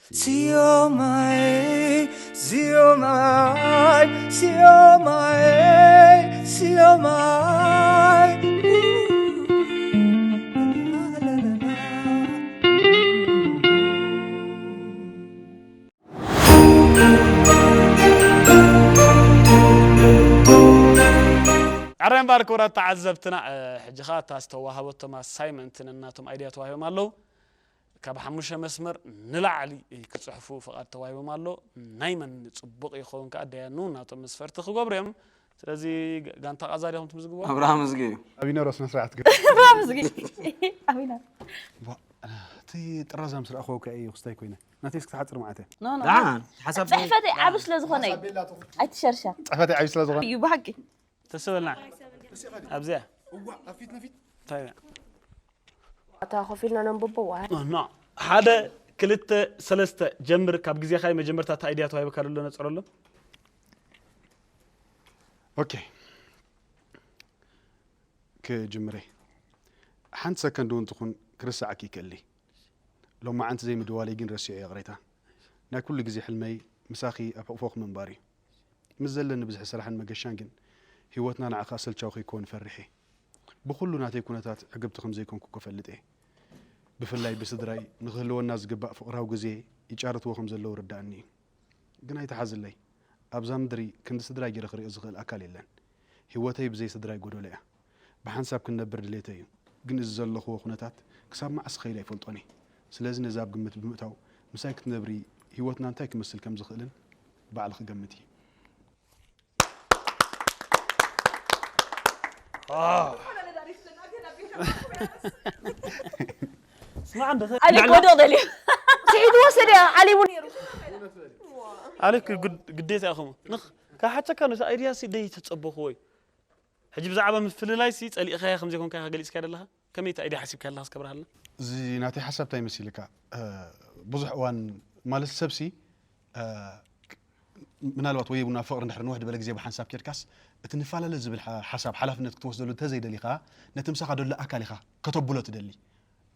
Siomai, siomai, siomai, siomai. ኣረ እምበኣር ክቡራት ተዓዘብትና፣ እ፣ ሕጂ ኸኣ እታ ዝተዋህበቶም ኣሳይመንት ነናቶም ኣይድያ ተዋሂቦም ኣለዉ። ካብ ሓሙሽተ መስመር ንላዕሊ ክጽሕፉ ፍቓድ ተዋሂቦም ኣሎ። ናይ መን ጽቡቕ ይኸውን ከኣ ደያኑ ናቶም መስፈርቲ ክገብሩ እዮም። ስለዚ ጋ-፣ ጋንታ ቃዛ ዲኹም ትምዝግቡ? ኣብርሃም እዝጊ እዩ። ኣቢነሮ ስነ ስርዓት ገ- ኣብርሃም እዝጊ። ኣቢነሮ። ዋ፣ እቲ ጥራዛ ምስ ረኣኹዎ ከ እዩ ክስታይ ኮይነ። ናተይ እስኪ ትሓጽር መዓት እያ። ኖ፣ ኖ። ደሓን፣ ሓሳብ ጽሕፈተይ ዓቢ ስለ ዝኾነ እዩ። ኣይትሸርሸር። ጽሕፈተይ ዓቢ ስለ ዝኾነ። እዩ ብሓቂ። ተስበልና። ኣብዚኣ። እዋ፣ ኣብ ፊት ንፊት። እንታይ እያ? ኣታ ኮፍ ኢልና ነንብቦ፣ ዋ። ኖ፣ ኖ። ሓደ፣ ክልተ፣ ሰለስተ፣ ጀምር። ካብ ግዜኻ መጀመርታ እታ ኣይድያ ተዋሂበካ ዘሎ ነጸረሎም። ኦኬ። ክጅምር እየ። ሓንቲ ሰከንድ እውን ትኹን ክርስዓኪ ይክእል እየ። ሎማዓንቲ ዘይምድዋለይ ግን ረሲዐዮ ይቕሬታ። ናይ ኩሉ ግዜ ሕልመይ ምሳኺ ኣብ ሕቑፎኺ ምንባር እዩ። ምስ ዘለኒ ብዝሒ ስራሕን መገሻን ግን ህይወትና ንዓኺ ኣሰልቻዊ ከይከውን እፈርሕ እየ። ብኹሉ ናተይ ኩነታት ዕግብቲ ከም ዘይኮንኩ እኮ እፈልጥ እየ። ብፍላይ ብስድራይ ንኽህልወና ዝግባእ ፍቕራዊ ግዜ ይጫርትዎ ከም ዘለዉ ይርድኣኒ እዩ። ግን ኣይትሓዝለይ። ኣብዛ ምድሪ ክንዲ ስድራይ ገይረ ክሪኦ ዝኽእል ኣካል የለን። ህይወተይ ብዘይ ስድራይ ጎደሎ እያ። ብሓንሳብ ክንነብር ድሌተይ እዩ። ግን እዚ ዘለኽዎ ኩነታት ክሳብ መዓስ ክኸይድ ኣይፈልጦን እየ። ስለዚ ነዚ ኣብ ግምት ብምእታው ምሳይ ክትነብሪ ህይወትና እንታይ ክመስል ከም ዝኽእልን ባዕልኺ ገምቲ። ስማዕ እንደ ኣሊክ ወድቕ ደልዩ። ስዒድ ወሰደ፣ ዓሊሙ ነይሩ። ኣሊክ ግድ-፣ ግዴታ ኢኹም። ንኽ-፣ ካሓቸካ ነቲ ኣይድያ ሲ ደይ ተጸበኽዎ እዩ። ሕጂ ብዛዕባ ምፍልላይ ሲ ጸሊእኻያ ከም ዘይኮንካ ኢኻ ገሊጽካ ደለኻ? ከመይ እቲ ኣይድያ ሓሲብካ ኣለኻ እስከ ብርሃልና? እዚ ናተይ ሓሳብ እንታይ መሲልካ? እ፣ ብዙሕ እዋን ማለት ሰብሲ፣ እ፣ ምናልባት ወይ እውን ኣብ ፍቕሪ እንድሕር ንውሕ ዝበለ ግዜ ብሓንሳብ ኬድካስ፣ እቲ ንፈላለ ዝብል ሓ-፣ ሓሳብ ሓላፍነት ክትወስደሉ እንተዘይደሊኻ፣ ነቲ ምሳኻ ደሎ ኣካል ኢኻ ከተብሎ ትደሊ።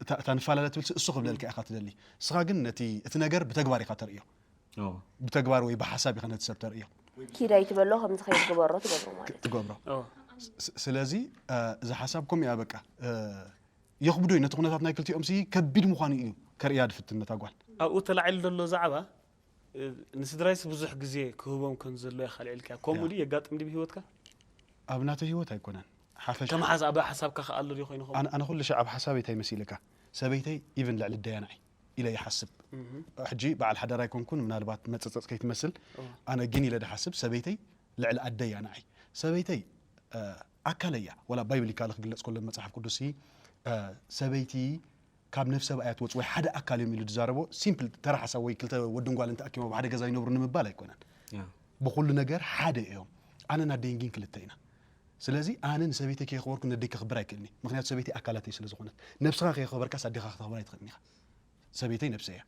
እታ፣ እታ ንፈላለ ትብል እሱ ክብለልካ ኢኻ ትደሊ። ንስኻ ግን ነቲ፣ እቲ ነገር ብተግባር ኢኻ ተርእዮ። ኦ። ብተግባር ወይ ብሓሳብ ኢኻ ነቲ ሰብ ተርእዮ። ኪድ ኣይትበሎ፣ ከም ዝኸይድ ግበሮ ትገብሮ ማለት እዩ። ትገብሮ። ኦ። ስ-፣ ስለዚ፣ እ፣ እዚ ሓሳብ ከምኡ እያ በቃ። እ፣ የኽብዶ እዩ። ነቲ ኩነታት ናይ ክልቲኦም ሲ ከቢድ ምዃኑ እዩ ከርእያ ድፍትን ነታ ጓል። ኣብኡ ተላዒሉ ዘሎ ዛዕባ፣ እ፣ ንስድራይስ ብዙሕ ግዜ ክህቦም ከም ዘሎ ኢኻ ኣልዒልካዮ። ከምኡ ያ። ድዩ የጋጥም ድዩ ብህይወትካ? ኣብ ናተይ ህይወት ኣይኮነን። ሓፈሻ። ከም ሓሳ-፣ ኣብ ሓሳብካ ከኣ ኣሎ ድዩ ኮይኑ ከምኡ? ኣነ፣ ኣነ ኩሉ ሻዕ ኣብ ሓሳበይ እንታይ መሲልካ? ሰበይተይ ኢቭን ልዕሊ ደያ ንዓይ ኢለ ይሓስብ። እህ። ሕጂ በዓል ሓዳር ኣይኮንኩን፣ ምናልባት መጸጸጽ ከይትመስል። ኦ። ኣነ ግን ኢለ ድሓስብ፣ ሰበይተይ ልዕሊ ኣደይ እያ ንዓይ። ሰበይተይ፣ እ፣ ኣካለይ እያ። ወላ ባይብል ይከኣል ክግለጽ ከሎ መጽሓፍ ቅዱስ፣ እ፣ ሰበይቲ ካብ ነፍሰ ብኣያ ትወጽእ ወይ ሓደ ኣካል እዮም ኢሉ ዝዛረቦ ሲምፕል ተራ ሓሳብ ወይ ክልተ ወድን ጓልን ተኣኪቦም ኣብ ሓደ ገዛ ይነብሩ ንምባል ኣይኮነን። ያ። ብኹሉ ነገር ሓደ እዮም። ኣነን ኣደይን ግን ክልተ ኢና። ስለዚ ኣነ ንሰበይተይ ከየኽበርኩ ነደይ ከኽብር ኣይክእልኒ። ምኽንያቱ ሰበይተይ ኣካላተይ ስለ ዝኾነት። ነብስኻ ከየኽበርካስ ኣዴኻ ከተኽብር ኣይትኽእልን ኢኻ። ሰበይተይ ነብሰይ እያ።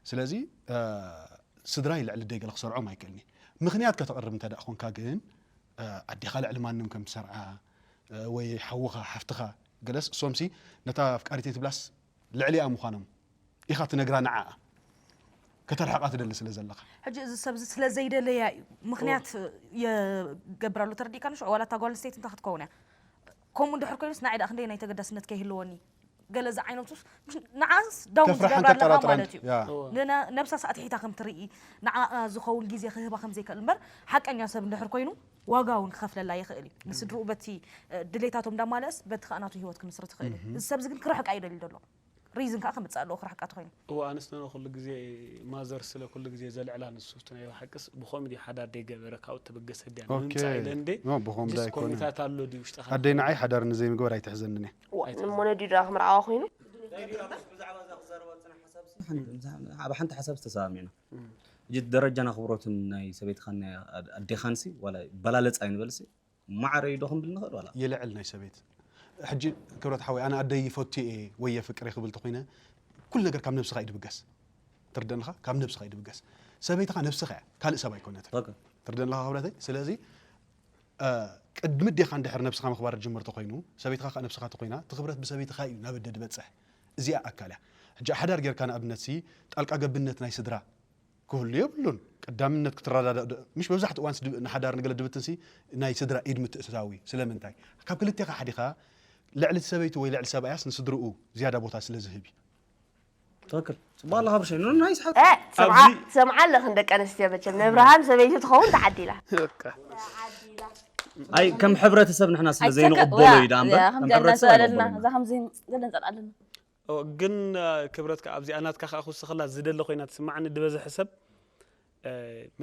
ስለዚ፣ እ፣ ስድራይ ልዕሊ ደይ ገለ ክሰርዖም ኣይክእልኒ። ምኽንያት ከተቕርብ እንተ ደኣ ኾንካ ግን፣ እ፣ ኣዴኻ ልዕሊ ማንም ከም ትሰርዓ፣ እ፣ ወይ ሓውኻ፣ ሓፍትኻ፣ ገለስ እሶምሲ ነታ ኣፍቃሪተይ ትብላስ ልዕሊኣ ምዃኖም ኢኻ ትነግራ ንዓኣ። ከተርሕቓ ትደሊ ስለ ዘለኻ። ሕጂ እዚ ሰብ እዚ ስለ ዘይደለያ እዩ። ምኽንያት የገብር ኣሎ፣ ተረዲእካኒ ሽዑ? ዋላ እታ ጓል ኣንስተይቲ እንታይ ክትከውን እያ? ከምኡ እንድሕር ኮይኑስ ንዓይ ደኣ ክንደይ ናይ ተገዳስነት ከይህልወኒ? ገለ ዝዓይነቱስ ንዓስ ዳውን ተፍርሓን ዝገብራ ኣለኻ ተጠራጥራን ማለት እዩ። ያ። እወ። ንነ-፣ ነብሳ ሰዓት ሒታ ከም ትርኢ፣ ንዓኣ ዝኸውን ግዜ ክህባ ከም ዘይክእል እምበር፣ ሓቀኛ ሰብ እንድሕር ኮይኑ ዋጋ እውን ክኸፍለላ ይኽእል እዩ። ንስድርኡ በቲ፣ እ፣ ድሌታቶም እንዳማለእስ በቲ ከኣ ናቱ ህይወት ክምስርት ይኽእል እዩ። እም። እዚ ሰብ እዚ ግን ክርሕቃ እዩ ደልዩ ዘሎ። ሪዝን ከኣ ከምጽእ ኣለዎ ክርሕቃ ተኾይኑ። እወ፣ ኣንስትና ኩሉ ግዜ ማዘር ስለ ኩሉ ግዜ ዘልዕላ ንሱ እቲ ናይ ብሓቅስ ብኸምኡ ድዩ ሓዳር ደይገበረ ካብኡ እተበገሰ ድያ ኦኬ። ንምምጻእ ኢለ እንዴ? ኖ፣ ብኸምኡ ጅስ ኣይኮነን። ኮሚታት ኣሎ ድዩ ውሽጥኻ? ኣደይ ንዓይ ሓዳር ንዘይምግባር ኣይትሕዘንን እያ። እዋ፣ እሞ ነዲኡ ደኣ ክምርዓዋ ኮይኑ? ኣብ ሓንቲ ሓሳብ ዝተሰማሚዕና። እም። ሕጂ እቲ ደረጃን ኣኽብሮትን ናይ ሰበይትኻን ናይ ኣድ-፣ ኣዴኻንሲ ዋላ ይበላለጽ ኣይንበልሲ፣ ማዕረ እዩ ዶ ክንብል ንኽእል ዋላ? ይልዕል ናይ ሰበይት። ሕጂ ክብረት ሓወይ፣ ኣነ ኣደይ ይፈቱ እየ ወይ የፍቅር እየ ክብል ተኾይነ፣ ኩሉ ነገር ካብ ነብስኻ እዩ ድብገስ። ትርደንኻ? ካብ ነብስኻ እዩ ድብገስ። ሰበይትኻ ነብስኻ እያ፣ ካልእ ሰብ ኣይኮነትን። ኦኬ። ትርደንኻ ክብረተይ? ስለዚ፣ እ፣ ቅድሚ ኣዴኻ እንድሕር ነብስኻ ምኽባር ትጅምር ተኾይኑ፣ ሰበይትኻ ከኣ ነብስኻ ተኾይና፣ እቲ ክብረት ብሰበይትኻ እዩ ናብ ኣደ ድበጽሕ። እዚኣ ኣካል እያ። ሕጂ ሓዳር ጌርካ ንኣብነት ሲ ጣልቃ ገብነት ናይ ስድራ ክህሉ የብሉን። ቀዳምነት ክትረዳዳእ ዶ- ምሽ መብዛሕትኡ እዋን ስድብ- ንሓዳር ንገለ ድብትንሲ ናይ ስድራ ኢድ ምትእትታዊ ስለምንታይ ካብ ክልቴኻ ሓዲኻ ልዕሊ ሰበይቱ ወይ ልዕሊ ሰብኣያስ ንስድርኡ ዝያዳ ቦታ ስለ ዝህብ እዩ። ትክክል። ጽቡቅ ኣለካ ብርሸይ ኖ ናይ ስሓት ሰምዓ ኣለኽን ደቂ ኣንስትዮ መቸም ነብርሃን ሰበይቱ ትኸውን ተዓዲላ። ኣይ ከም ሕብረተሰብ ንሕና ስለ ዘይንቕበሎ እዩ ዳ እምበር ከም ሕብረተሰብ ኣይንቕበሎ። እዛ ከምዚ ገለ ንፀልኣለና። ግን ክብረት ከ ኣብዚኣ ናትካ ከኣ ክውስኸላ ዝደለ ኮይና ትስማዓኒ ድበዝሒ ሰብ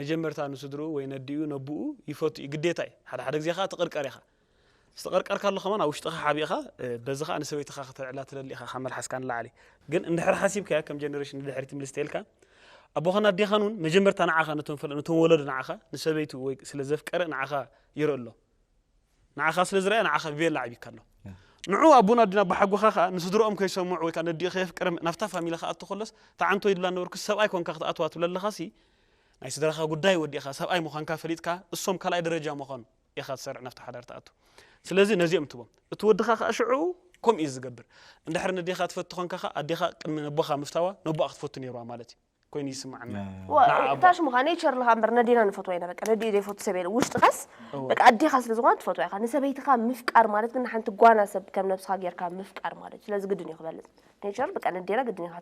መጀመርታ ንስድርኡ ወይ ነዲኡ ነብኡ ይፈቱ እዩ ግዴታ እዩ ሓደ ሓደ ግዜ ከኣ ትቕርቀር ኢኻ ዝተቐርቀርካ ኣሎ ከማን ኣብ ውሽጥኻ ሓቢእኻ በዚ ከኣ ንሰበይትኻ ከተዕላ ትደሊ ኢኻ ካብ መልሓስካ ንላዕሊ ግን እንድሕር ሓሲብካያ ከም ጀነሬሽን ንድሕሪት ምልስ ተልካ ኣቦኻን ኣዴኻን እውን መጀመርታ ንዓኻ ነቶም ፈለ ነቶም ወለዶ ንዓኻ ንሰበይቱ ወይ ስለ ዘፍቀረ ንዓኻ ይርኢ ኣሎ ንዓኻ ስለ ዝረኣየ ንዓኻ ብቤላ ዓቢካ ኣሎ ንዑ ኣቦን ኣዲን ኣቦሓጎኻ ኸኣ ንስድርኦም ከይሰምዑ ወይ ከዓ ነዲኡ ከየፍቅርም ናብታ ፋሚሊ ክኣቱ ከሎስ ተዓንቶ ይድላ ነበርኩ ሰብኣይ ኮንካ ክትኣትዋ ትብለ ኣለኻሲ ናይ ስድራኻ ጉዳይ ወዲእኻ ሰብኣይ ምዃንካ ፈሊጥካ እሶም ካልኣይ ደረጃ ምዃኑ ኢኻ ትሰርዕ ናብቲ ሓዳር ትኣቱ ስለዚ ነዚኦም ትቦም እቲ ወድኻ ከዓ ሽዑ ከምኡ እዩ ዝገብር እንድሕር ነዴኻ ትፈቱ ኾንካ ከዓ ኣዴኻ ቅድሚ ነቦኻ ምፍታዋ ነቦኣ ክትፈቱ ነይርዋ ማለት እዩ ኮይኑ ይስማዓና እታ ሽሙኻ ኔቸር ልኻ እምበር ነዴና ንፈትዋ ኢና በቃ ነዲኡ ዘይፈቱ ሰብ የለ ውሽጥኻስ በቃ ኣዴኻ ስለ ዝኾነ ትፈትዋ ኢኻ ንሰበይትኻ ምፍቃር ማለት ግን ሓንቲ ጓና ሰብ ከም ነብስኻ ጌርካ ምፍቃር ማለት ስለዚ ግድን እዩ ክበልፅ ኔቸር በቃ ነዴና ግድን ኢኻ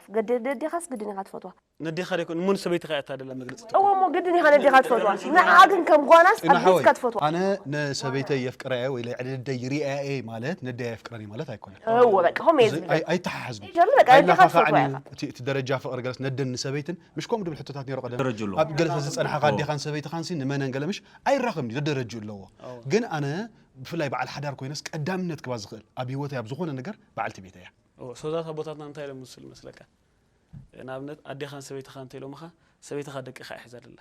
ነዴኻስ ግድን ኢኻ ትፈትዋ ነዴኻ ደይኮን እሞ ንሰበይትኻ እያ እታደላ መግለፂ እዎ እሞ ግድን ኢኻ ነዴኻ ትፈትዋ ንዓ ግን ከም ጓናስ ኣዴትካ ትፈትዋ ኣነ ንሰበይተይ የፍቅራ እያ ወይ ልዕሊ ነደይ ይሪኣ እየ ማለት ነደይ ኣየፍቅረን ማለት ኣይኮነን እዎ በቃ ሆም የዝ ኣይተሓሓዝኒ ጀርሚ በቃ ነዴኻ ትፈትዋ ኢኻ እቲ ደረጃ ፍቅሪ ገለስ ነደን ንሰበይትን ምሽ ከምኡ ድብል ሕቶታት ነይሮ ቀደም ኣብ ገለ ዝፀንሓኻ ኣዴኻን ሰበይትኻንሲ ንመነን ገለ ምሽ ኣይራኸብኒ ደደረጅኡ ኣለዎ ግን ኣነ ብፍላይ በዓል ሓዳር ኮይነስ ቀዳምነት ክባ ዝኽእል ኣብ ህይወተይ ኣብ ዝኾነ ነገር በዓልቲ ቤተይ እያ ሶዛት ኣቦታትና እንታይ ኢሎም ዝስሉ መስለካ ንኣብነት ኣዴኻን ሰበይትኻ እንተ ኢሎምኻ ሰበይትኻ ደቅኻ እያ ሒዛ ደላ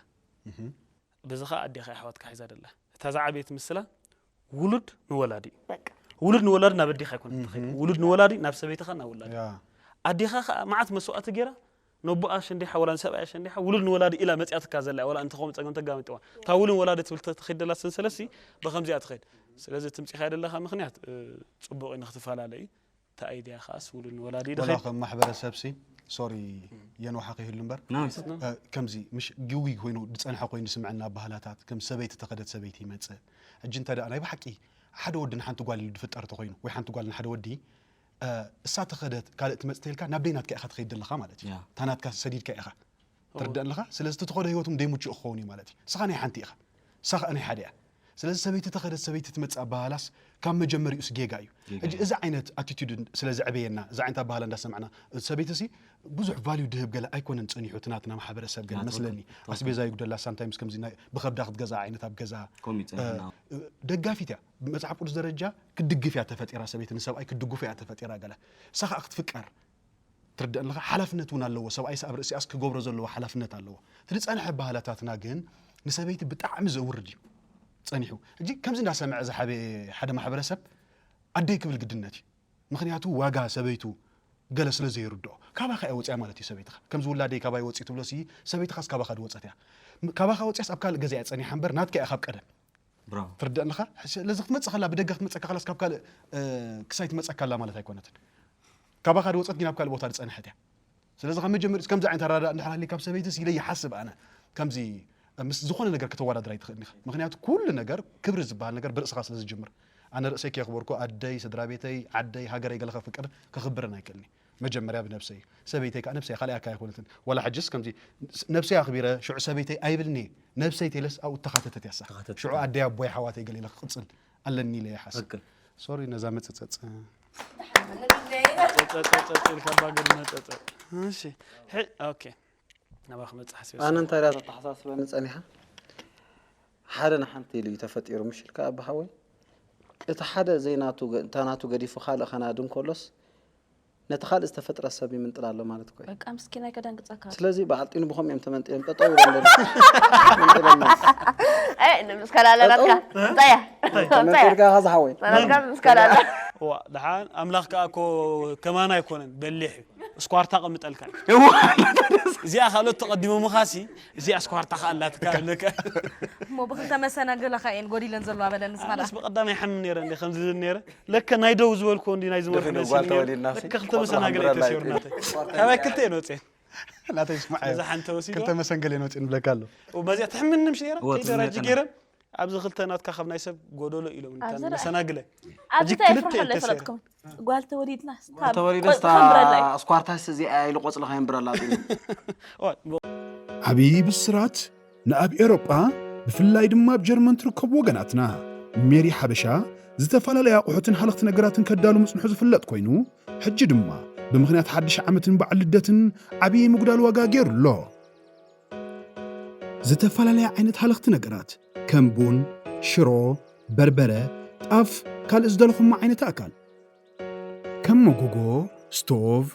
በዚ ኸዓ ኣዴኻ እያ ኣሕዋትካ ሒዛ ደላ እታ ዝዓበየት ምስላ ውሉድ ንወላዲ እዩ ውሉድ ንወላዲ ናብ ኣዴኻ ኣይኮነ ትኸይድ ውሉድ ንወላዲ ናብ ሰበይትኻ ናብ ውላዲ ኣዴኻ ኸዓ መዓት መስዋእቲ ገይራ ነቦኣ ሸንዲሓ ወላ ንሰብኣያ ሸንዲሓ ውሉድ ንወላዲ ኢላ መፅያትካ ዘላ ወላ እንተኸም ፀገም ተጋሚጥዋ እታ ውሉድ ንወላዲ ትብል ትኸይድ ደላ ሰንሰለሲ ብኸምዚኣ ትኸይድ ስለዚ ትምፂኻ ዘለኻ ምኽንያት ፅቡቕ እዩ ንክትፈላለ እዩ ተኣይድያ ከኣስ ውሉድ ንወላዲ ወላ ድኸይድ ከም ማሕበረሰብ ሲ ሶሪ የንዋሓ ከይህሉ እምበር ናይስ እ፣ ከምዚ ምሽ ግዊ ኮይኑ ዝፀንሐ ኮይኑ ዝስምዐና ባህላታት ከም ሰበይቲ ተኸደት ሰበይቲ ይመፅእ ሕጂ እንተ ደኣ ናይ ብሓቂ ሓደ ወዲ ንሓንቲ ጓል ኢሉ ዝፍጠር ተኮይኑ ወይ ሓንቲ ጓል ንሓደ ወዲ እ፣ እሳ ተኸደት ካልእ ትመፅእ ተይልካ ናብ ደይ ናትካ ኢኻ ትኸይድ ዘለኻ ማለት እዩ ያ። እታ ናትካ ሰዲድካ ኢኻ ትርዳእ ኣለኻ ስለዚ እቲ ተኸዶ ህይወቱም ደይምቹእ ክኸውን እዩ ማለት እዩ ንስኻ ናይ ሓንቲ ኢኻ ንሳ ከዓ ናይ ሓደ እያ ስለዚ ሰበይቲ ተኸደት ሰበይቲ ትመፅእ ኣባህላስ ካብ መጀመሪኡስ ጌጋ እዩ ሕጂ እዚ ዓይነት ኣቲቱድ ስለ ዘዕበየና እዚ ዓይነት ኣባህላ እንዳሰማዕና ሰበይቲ ሲ ብዙሕ ቫልዩ ድህብ ገለ ኣይኮነን ፀኒሑ እቲ ናትና ማሕበረሰብ ገለ መስለኒ ኣስቤዛ ይጉደላ ሳምታይምስ ከምዚ ናይ ብኸብዳ ክትገዛ ዓይነት ኣብ ገዛ ደጋፊት እያ መፅሓፍ ቅዱስ ደረጃ ክትድግፍ እያ ተፈጢራ ሰበይቲ ንሰብኣይ ክትድግፉ እያ ተፈጢራ ገለ እሳ ከዓ ክትፍቀር ትርዳእ ኣለኻ ሓላፍነት እውን ኣለዎ ሰብኣይ ኣብ ርእሲኣስ ክገብሮ ዘለዎ ሓላፍነት ኣለዎ እቲ ዝፀንሐ ባህላታትና ግን ንሰበይቲ ብጣዕሚ ዘውርድ እዩ ፀኒሑ ሕጂ ከምዚ እንዳሰምዐ ዝሓበ ሓደ ማሕበረሰብ ኣደይ ክብል ግድነት እዩ ምኽንያቱ ዋጋ ሰበይቱ ገለ ስለ ዘይርድኦ ካባኻ እያ ወፅያ ማለት እዩ ሰበይትኻ ከምዚ ውላደይ ካባይ ወፅዩ ትብሎ ሲ ሰበይትኻስ ካባኻ ድወፀት እያ ካባኻ ወፅያስ ኣብ ካልእ ገዛ እያ ፀኒሓ እምበር ናትካ እያ ካብ ቀደም ትርዳእ ኣለኻ ስለዚ ክትመፅእ ከላ ብደገ ክትመፀካ ከላስ ካብ ካልእ ክሳይ ትመፀካ ኣላ ማለት ኣይኮነትን ካባኻ ድወፀት ግን ኣብ ካልእ ቦታ ዝፀንሐት እያ ስለዚ ካብ መጀመሪ ከምዚ ዓይነት ኣራዳ እንድሕር ሃልዩ ካብ ሰበይቲ ኢለ ይሓስብ ኣነ ከምዚ ምስ ዝኾነ ነገር ከተወዳድር ኣይትኽእልን ኢኻ ምክንያቱ ኩሉ ነገር ክብሪ ዝበሃል ነገር ብርእስኻ ስለ ዝጅምር ኣነ ርእሰይ ከየኽበርኩ ኣደይ ስድራ ቤተይ ዓደይ ሃገረይ ገለ ከፍቅር ከኽብርን ኣይክእልን መጀመርያ ብነብሰይ ሰበይተይ ከዓ ነብሰይ ካልኣይ ኣካ ኣይኮነትን ዋላ ሕጅስ ከምዚ ነብሰይ ኣኽቢረ ሽዑ ሰበይተይ ኣይብልኒ ነብሰይ ተይለስ ኣብኡ ተኻተተት ያሳ ሽዑ ኣደይ ኣቦይ ሓዋተይ ገለ ኢለ ክቕፅል ኣለኒ ኢለ ይሓስብ ሶሪ ነዛ መፀፀፅ ጸጸጸጸ ኢልካ ባገድ መጸጸ እሺ ኦኬ ናባኻ መጽእ ሓሲበ ኣነ እንታይ ዳ ተተሓሳስበኒ ጸኒሓ ሓደ ንሓንቲ ኢሉ እዩ ተፈጢሩ ምሽ ኢልካ ኣባሓወይ እቲ ሓደ ዘይናቱ እታ ናቱ ገዲፉ ካልእ ከናዲ እንከሎስ ነቲ ካልእ ዝተፈጥረ ሰብ ይምንጥል ኣሎ ማለት እኮ እዩ። በቃ ምስኪናይ ከደንግጸካ። ስለዚ በዓል ጢኑ ብኸምኡ እዮም ተመንጢሎም ጠጠው ኢሎም ዘለዉ። መንጢሎሞ። ኣይ ንምስከላለ ናትካ። እንታይ እያ? እንታይ እያ? ተመንጢልካ ኢኻ ዝሓወይ። ናትካ ምስከላለ። ዋ ደሓን ኣምላኽ ከኣ እኮ ከማና ኣይኮነን በሊሕ እዩ። ስኳርታ ቀምጠልካ። እዚኣ ካልኦት ተቐዲሞምኻሲ፣ እዚኣ ስኳርታ ከኣ ኣላትካ ኣለካ። እሞ ብክልተ መሰናገላኻ እየን ጎዲለን ዘለዋ በለኒ። ስማላ ኣነስ ብቐዳማይ ሓምን ነይረ እንዴ ከምዚ ዝብል ነይረ። ለከ ናይ ደው ዝበልኩ እንዲ ናይ ዝመርሑ ደፊኑ መሲሉ ጓል ነይረ። ተወሊድና ሲ ለከ ክልተ ቆጽሊ መሰናገል ሓምብረላ ኣይተሲሩ እዩ። ናተይ። ካባይ ክልተ እየን ወፅየን። ናተይ ስማዕ ነዛ ሓንቲ ወሲዱ ክልተ መሰንገል እየን ወፅየን ብለካ ኣሎ። በዚኣ ትሕምንም ሽ ነይረ። ወጥ ከይደራጅ ነጠላ። ገይረን ኣብዚ ክልተ ናትካ ካብ ናይ ሰብ ጎደሎ ኢሎም ኣብዚ ርኣይ። መሰናግለ። ኣብዚ ሕጂ እንታይ ክልተ ይፍርሑ ኣሎ እየን ተሰይረን። ይፈለጥኩም? ጓል ተወሊድና ተወሊደ ቆጽሊ ሓምብረላ እዩ። ስኳርታስ እዚኣ ኢሉ ቆፅሊ ከየንብረላ ኣቢሉ ኦይ፣ ብ- ዓብዪ ብስራት ንኣብ ኤውሮጳ ብፍላይ ድማ ኣብ ጀርመን ትርከቡ ወገናትና። ሜሪ ሓበሻ ዝተፈላለዩ ኣቑሑትን ሃለኽቲ ነገራትን ከዳሉ ምጽንሑ ዝፍለጥ ኮይኑ፣ ሕጂ ድማ ብምኽንያት ሓድሽ ዓመትን በዓል ልደትን ዓብዪ ምጉዳል ዋጋ ገይሩ ኣሎ። ዝተፈላለያ ዓይነት ሃለኽቲ ነገራት ከም ቡን፣ ሽሮ፣ በርበረ፣ ጣፍ፣ ካልእ ዝደለኹሞ ዓይነት ኣካል ከም መጎጎ፣ ስቶቭ፣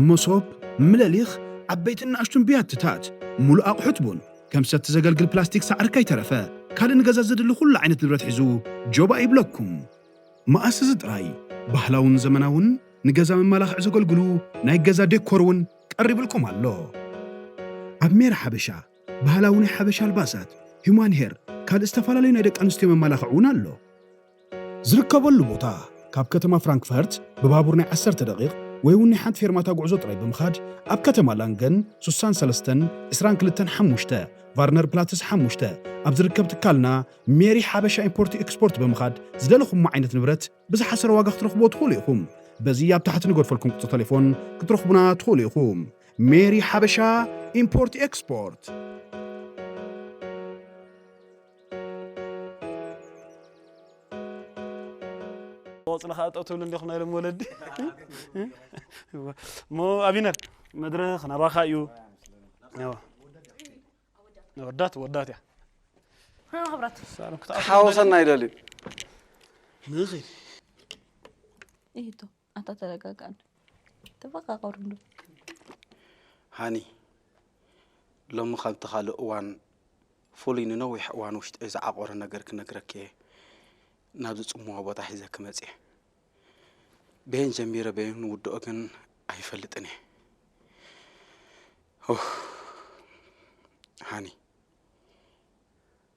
መሶብ፣ ምለሊኽ፣ ዓበይትን ንኣሽቱን ብያትታት፣ ሙሉእ ኣቑሑት ቡን፣ ከም ሰቲ ዘገልግል ፕላስቲክ ሳዕሪ ከይተረፈ፣ ካልእ ንገዛ ዘድሊ ኩሉ ዓይነት ንብረት ሒዙ ጆባእ ይብለኩም። መኣስ እዚ ጥራይ፣ ባህላውን ዘመናውን ንገዛ መመላኽዒ ዘገልግሉ ናይ ገዛ ዴኮር እውን ቀሪብልኩም ኣሎ። ኣብ ሜራ ሓበሻ፣ ባህላዊ ናይ ሓበሻ ኣልባሳት፣ ሂማን ሄር፣ ካልእ ዝተፈላለዩ ናይ ደቂ ኣንስትዮ መመላኽዒ እውን ኣሎ። ዝርከበሉ ቦታ፣ ካብ ከተማ ፍራንክፈርት ብባቡር ናይ ዓሰርተ ደቂቕ ወይ እውን ናይ ሓንቲ ፌርማታ ጉዕዞ ጥራይ ብምኻድ፣ ኣብ ከተማ ላንገን ሱሳን ሰለስተን ዕስራን ክልተን ሓሙሽተ፣ ቫርነር ፕላትስ ሓሙሽተ ኣብ ዝርከብ ትካልና ሜሪ ሓበሻ ኢምፖርት ኤክስፖርት ብምኻድ ዝደለኹሞ ዓይነት ንብረት ብዝሓሰረ ዋጋ ክትረኽብዎ ትኽእሉ ኢኹም። በዚ ኣብ ታሕቲ ንገድፈልኩም ቁጽሪ ቴሌፎን ክትረኽቡና ትኽእሉ ኢኹም። ሜሪ ሓበሻ ኢምፖርት ኤክስፖርት። ቆጽሊ ከዓ ጠው ትብሉ እንዲኹም ናይ ሎም ወለዲ። እሞ ኣቢነር መድረኽ ናባኻ እዩ። እዋ። ወዳት ወዳት እያ። ها خبرت ሳሎም ክትኣቱ ክሓወሰና ይደልዩ። ንኺድ ايه تو انت تلقاك انت تفقع قرن ሃኒ፣ ሎሚ ካብቲ ካልእ እዋን ፍሉይ፣ ንነዊሕ እዋን ውሽጠይ ዝዓቆረ ነገር ክነግረኪ እየ ናብዚ ጽምዋ ቦታ ሒዘኪ መጽየ። በየን ጀሚረ በየን ውድኦ ግን ኣይፈልጥን እየ። ኡፍ፣ ሃኒ፣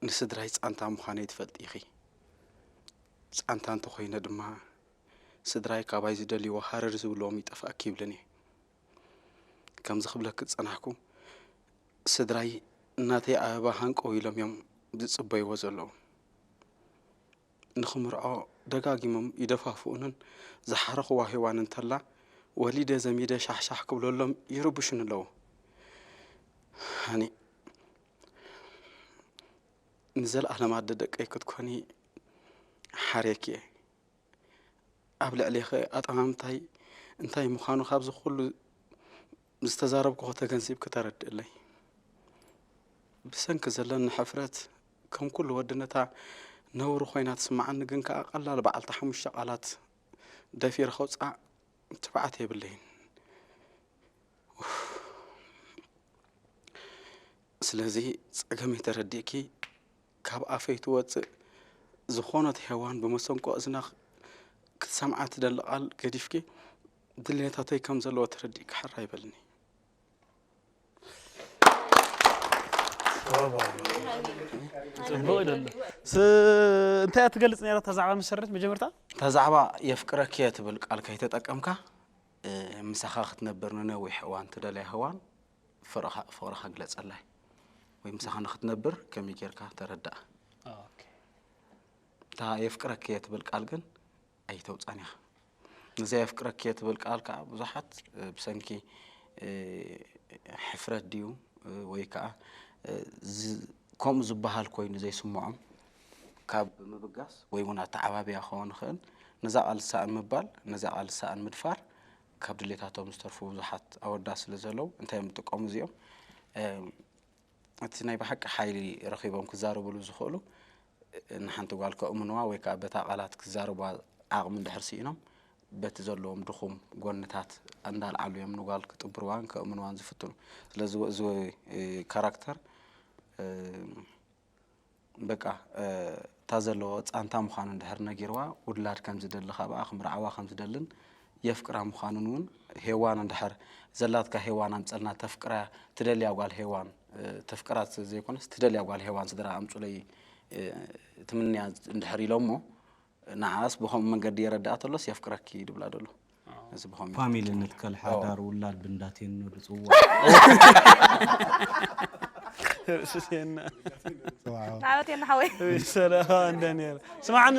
ንስድራይ ጻንታ ምዃነይ ትፈልጢ ኢኺ። ጻንታ እንተኾይነ ድማ ስድራይ ካባይ ዝደልይዎ ሃረር ዝብልዎም ይጠፍኣኪ ይብልን እየ። ከምዚ ክብለኪ ዝጸናሕኩ፣ ስድራይ እናተይ ኣበባ ሃንቀው ኢሎም እዮም ዝጽበይዎ ዘለዉ። ንኽምርዖ ደጋጊሞም ይደፋፍኡንን ዝሓረኽዋ ሄዋን እንተላ ወሊደ ዘሚደ ሻሕሻሕ ክብለሎም ይርብሹኒ ኣለዉ። ሃኒ፣ ንዘለኣለም ኣደ ደቀይ ክትኮኒ ሓርየኪ እየ። ኣብ ልዕሌኺ ኣጠማምታይ እንታይ ምዃኑ ካብዚ ኩሉ ዝተዛረብኩ ከተገንዚብኪ ተረድእለይ። ብሰንኪ ዘለኒ ሕፍረት ከም ኩሉ ወዲ ነታ ነውሪ ኮይና ትስምዓኒ፣ ግን ከኣ ቀላል በዓልቲ ሓሙሽተ ቃላት ደፊረ ከውጽኣ ትብዓት የብለይን። ስለዚ ጸገመይ ተረዲእኪ ካብ ኣፈይ ትወጽእ ዝኾነት ሄዋን ብመሰንቆ እዝና ክትሰምዓ ትደሊ ቃል ገዲፍኪ ድሌታተይ ከም ዘለዎ ተረዲእኪ ሕራይ በልኒ። ጽቡቕ ይደሎ። ስ እንታይ እያ ትገልጽ ነይራ እታ ዛዕባ መሰረት መጀመርታ? እታ ዛዕባ የፍቅረኪ እየ ትብል ቃል ከይተጠቀምካ፣ እ፣ ምሳኻ ክትነብር ንነዊሕ እዋን ትደልያ ሄዋን ፍቕርኻ፣ ፍቕርኻ ግለጸላ ወይ ምሳኻ ንኽትነብር ከመይ ጌርካ ተረድኣ። እታ የፍቅረኪ እየ ትብል ቃል ግን ኣይተውጻን ኢኻ። ነዛ የፍቅረኪ እየ ትብል ቃል ከኣ ብዙሓት፣ እ፣ ብሰንኪ፣ እ፣ ሕፍረት ድዩ፣ እ፣ ወይ ከኣ፣ እ፣ ዝ-፣ ከምኡ ዝበሃል ኮይኑ ዘይስምዖም ካብ ምብጋስ ወይ እውን ኣተዓባብያ ክኸውን ይኽእል። ነዛ ቃል ዝሰኣን ምባል፣ ነዛ ቃል ዝሰኣን ምድፋር ካብ ድሌታቶም ዝተርፉ ብዙሓት ኣወዳት ስለ ዘለዉ እንታይ እዮም ዝጥቀሙ እዚኦም? እ፣ እቲ ናይ ብሓቂ ሓይሊ ረኺቦም ክዛረብሉ ዝኽእሉ ንሓንቲ ጓል ከእምንዋ ወይ ከዓ በታ ቃላት ክዛረብዋ ዓቕሚ እንድሕር ስኢኖም በቲ ዘለዎም ድኹም ጎንታት እንዳልዓሉ እዮም ንጓል ክጥብርዋን ከእምንዋን ዝፍትኑ። ስለዚ እዚ ካራክተር በቃ እታ ዘለዎ ጻንታ ምዃኑ እንድሕር ነጊርዋ ውላድ ከም ዝደሊ ካብኣ ክምርዓዋ ከም ዝደልን የፍቅራ ምዃኑን እውን ሄዋን እንድሕር ዘላትካ ሄዋን ኣምፀልና ተፍቅራ ትደልያ ጓል ሄዋን ተፍቅራት ዘይኮነስ ትደልያ ጓል ሄዋን ስድራ ኣምፁለይ ትምንያ እንድሕር ኢሎሞ ንዓስ ብኸምኡ መንገዲ የረድኣ ተሎስ የፍቅረኪ ድብላ ደሎ እዚ ብኸምኡ ፋሚሊ ንትከል ሓዳር ውላድ ብንዳቴን ንድፅዋ ርእስሴና ናበቴና ሓወይ ሰለኻ እንደ ነር ስማዓኒ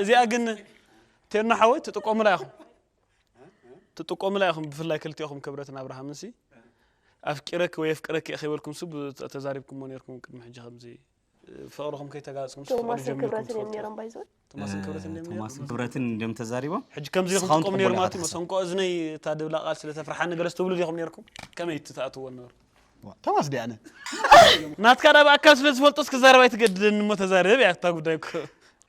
እዚኣ ግን ቴና ሓወይ ትጥቀሙላ ኢኹም ትጥቀሙላ ኢኹም ብፍላይ ክልቲኦኹም ክብረትን ኣብርሃምን ሲ ኣፍቂረኪ ወይ ኣፍቅረኪ እየ ከይበልኩም ሱ ተዛሪብኩሞ ነርኩም ቅድሚ ሕጂ ከምዚ ፍቕርኹም ከይተጋለፅኩም ሱ ፍቕሪ ቶማስን ጀሚርኩም ክብረትን እዮም ትፈልጡ ነይሮም ባይዘወይ ቶማስን ክብረትን እንደም ተዛሪቦም ሕጂ ከምዚ ኢኹም ስኻውን ትጥቀሙ ትቕበሉ ነይርማ ኢኻ እቲ መሰንቆ እዝነይ እታ ድብላ ቃል ስለ ተፍርሓኒ ገለ ስትብሉ ዲኹም ነይርኩም ከመይ ትኣትዎ ነበሩ ተማስ ዲ ኣነ ናትካ ዳ ብኣካል ስለ ዝፈልጦስ ክዛረብ ኣይትገድደኒ እሞ ተዛረብ እያ እታ ጉዳይ እኮ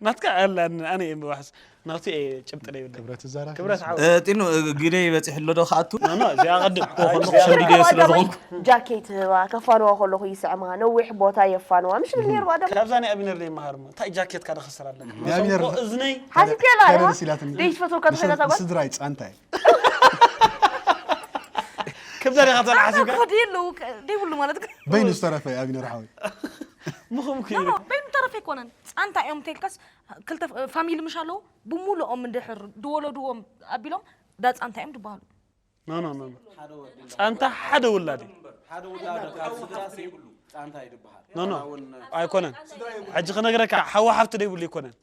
ናትካ ኣላ ኣነ እየ ምባሕስ ናቱ እየ ጭብጢ ደይብለ ክብረት ትዛረብ ክብረት ሓው ጢኑ ግደይ በፂሑ ኣሎ ዶ ክኣቱ ኖ እዚኣ ቀድም ከለኹ ሸምዲደ ስለ ዝኾንኩ ጃኬት ህባ ከፋንዋ ከለኹ ይስዕማ ነዊሕ ቦታ የፋንዋ ምሽ ነርዋ ደ ካብዛ ናይ ኣቢነር ዘይመሃር እሞ እንታይ ጃኬትካ ደኸስር ኣለካ የኣቢነር እዝነይ ሓሲብክያ ከደር ላ ሲላትኒ ደይትፈትወካ ትፈለታ ጓል ስድራይ ፃንታይ ከምዛ ዲኻ ትበልዓ ሓሲብካ ኮዲ የለው ደይብሉ ማለት በይኑ ዝተረፈ ኣቢነር ሓወይ ምኹም ኖ በይኑ ተረፈ ኣይኮነን ፃንታ እዮም ተልካስ ክልተ ፋሚሊ ምሽ ኣለዉ ብሙሉኦም እንድሕር ድወለድዎም ኣቢሎም ዳ ፃንታ እዮም ድበሃሉ ኖ ኖ ኖ ፃንታ ሓደ ውላድ እዩ ሓደ ውላድ ካብ ስድራ ሲ ፃንታ ይድበሃል ኖ ኖ ኣይኮነን ሕጂ ክነግረካ ሓዋ ሓፍቲ ደይብሉ ኣይኮነን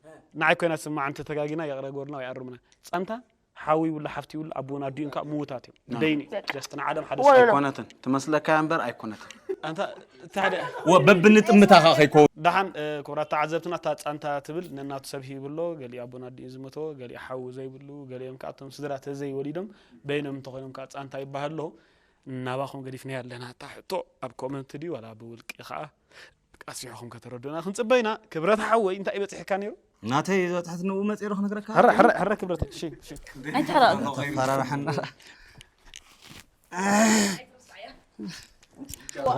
ንዓይ ኮይና ስማዕ እንተ ተጋጊና ይቕረ ጎርና ወይ ኣርምና ፃንታ ሓዊ ይብሉ ሓፍቲ ይብሉ ኣቦን ኣዲኡን ከዓ ምውታት እዮም ደይኒ ጀስት ንዓለም ሓደ ወለሎ ኣይኮነትን ትመስለካ እምበር ኣይኮነትን ኣንታ እቲ ሓደ ወ በብንጥምታ ከዓ ከይከውን ደሓን ክቡራት ተዓዘብትና እታ ፃንታ ትብል ነናቱ ሰብ ሂብሎ ገሊኡ ኣቦን ኣዲኡ ዝመቶ ገሊኡ ሓዊ ዘይብሉ ገሊኦም ከዓ እቶም ስድራ ተዘይወሊዶም በይኖም እንተኮይኖም ከዓ ፃንታ ይበሃል ኣለዉ ናባኹም ገዲፍናዮ ኣለና እታ ሕቶ ኣብ ኮመንት ድዩ ዋላ ብውልቂ ከዓ ኣስፊሕኹም ከተረዱና ክንፅበ ኢና ክብረት ሓወይ እንታይ በፂሕካ ነይሩ ናተይ ዝበፅሐት ንኡ መፅእ ዶ ክነግረካ ሕረ ሕረ ሕረ ክብረት እሺ እሺ ፈራርሓና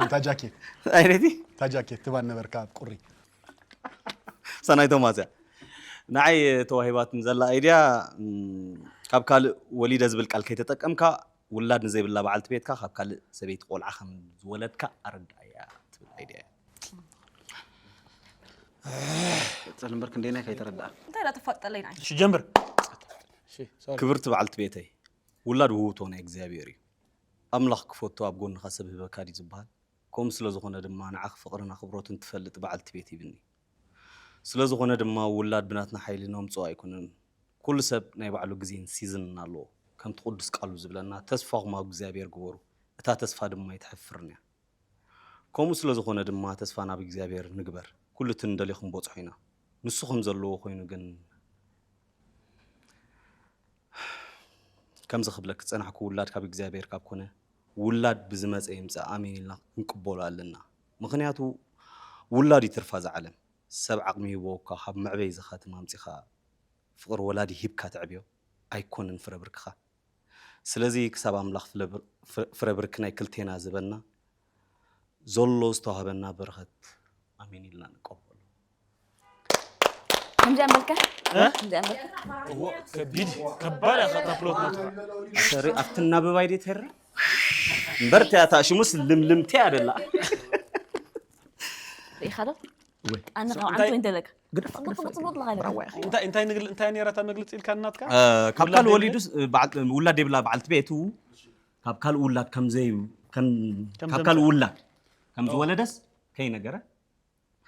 እታ ጃኬት ኣይነቲ እታ ጃኬት ትባል ነበርካ ኣብ ቁሪ ሰናይ ቶማስ እያ ንዓይ ተዋሂባትን ዘላ ኣይድያ ካብ ካልእ ወሊደ ዝብል ቃል ከይተጠቀምካ ውላድ ንዘይብላ በዓልቲ ቤትካ ካብ ካልእ ሰበይቲ ቆልዓ ከም ዝወለድካ ኣረድኣያ ትብል ኣይድያ እያ ፅል እምበር ክንደይናይ ከይተረድኣ እንታይ ዳ ተፋጠለይ ንዓይ እሺ ጀምር እሺ ሶሪ ክብርቲ በዓልቲ ቤተይ ውላድ ውህብቶ ናይ እግዚኣብሔር እዩ ኣምላኽ ክፈቱ ኣብ ጎንኻ ሰብ ህበካ ድዩ ዝበሃል ከምኡ ስለ ዝኾነ ድማ ንዓኺ ፍቕርን ኣኽብሮትን ትፈልጥ በዓልቲ ቤት ሂብኒ ስለ ዝኾነ ድማ ውላድ ብናትና ሓይሊ ነምፅኦ ኣይኮነን ኩሉ ሰብ ናይ ባዕሉ ግዜን ሲዝንን ኣለዎ ከምቲ ቅዱስ ቃሉ ዝብለና ተስፋኹም ኣብ እግዚኣብሔር ግበሩ እታ ተስፋ ድማ ኣይትሐፍርን እያ ከምኡ ስለ ዝኾነ ድማ ተስፋ ናብ እግዚኣብሔር ንግበር ኩሉ እቲ ንደልዮ ክንበፅሖ ኢና ንሱ ከም ዘለዎ ኮይኑ ግን ከምዚ ክብለኪ ዝፀናሕኩ ውላድ ካብ እግዚኣብሔር ካብ ኮነ ውላድ ብዝመፀ ይምፃእ ኣሜን ኢልና ክንቅበሎ ኣለና ምክንያቱ ውላድ ይትርፋ እዛ ዓለም ሰብ ዓቕሚ ሂቦ እኳ ካብ መዕበይ ዝኸትም ኣምፂኻ ፍቕሪ ወላዲ ሂብካ ተዕብዮ ኣይኮነን ፍረ ብርክኻ ስለዚ ክሳብ ኣምላኽ ፍረ ብርኪ ናይ ክልቴና ዝበና ዘሎ ዝተዋህበና በረኸት ኣሜን ኢልና ንቀበሎ ከምዚኣ መልካ ከምዚኣ መልካ ከቢድ ከባድ እያ ካብታ ፕሎት ናትካ ሰሪ ኣብቲ እናበባይ ደ ተረ እምበር ተያታ ሽሙስ ልምልምቲ ኣደላ ርኢኻ ዶ ኣነ ካብ ዓንቶ እንተለካ ጽቡቅ ጽቡቅ ጽቡቅ ለኻ እንታይ እንታይ ንግል እንታይ ነራታ መግለጽ ኢልካ ናትካ ካብ ካል ወሊዱ ውላድ የብላ በዓልቲ ቤቱ ካብ ካል ውላድ ከም ዘዩ ካብ ካል ውላድ ከም ዝወለደስ ከይነገረ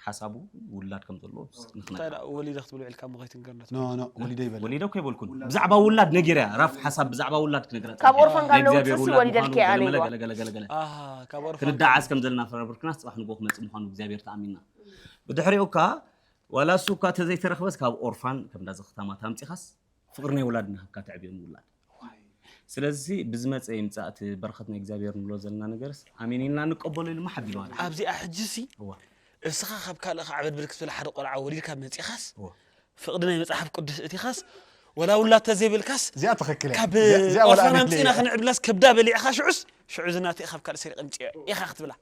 ሓሳቡ ውላድ ከም ዘለዎ ንኽነግራ እንታይ ደኣ ወሊደ ክትብሎ ኢልካ እሞ ከይትንገርነት ኖ ኖ ወሊደ ይበል ወሊደ እኮ ይበልኩን ብዛዕባ ውላድ ነጊረያ ራፍ ሓሳብ ብዛዕባ ውላድ ክነግራ ካብ ኦርፋን ካብ ነውፅሲ ወሊደልኪ ኣነ ይዋ ኣሃ ካብ ኦርፋን ክንዳዓስ ከም ዘለና ፈረብርክናስ ፅባሕ ንጎ ክመፅእ ምዃኑ እግዚኣብሔር ተኣሚንና ብድሕሪኡ እካ ዋላ እሱ እኳ ተዘይተረኽበስ ካብ ኦርፋን ከም ዳዚ ክታማት ኣምፂኻስ ፍቕሪ ናይ ውላድ እናሃብካ ተዕብዮም ውላድ ስለዚ ብዝመፀ ይምፃእ እቲ በረኸት ናይ እግዚኣብሔር ንብሎ ዘለና ነገርስ ኣሜን ኢልና ንቀበሎ ኢሉ ማሓቢልዋ ኣብዚኣ ሕጂ ሲ እዋ እስኻ ካብ ካልእ ከዓበድብድ ክትብል ሓደ ቆልዓ ወሊድካ መፂኻስ እዋ ፍቕዲ ናይ መፅሓፍ ቅዱስ እቲኻስ ወላ ውላድ ተዘይብልካስ እዚኣ ትኽክል እያ ካብ እዚኣ- እዚኣ ወላ ኦርፋን ኣቤት ኣምፂእና ለያ። ክንዕብላስ ከብዳ በሊዕኻ ሽዑስ ሽዑ ዝናተይ ካብ ካልእ ሰሪቕ ምፅኦ ኢኻ ክትብላ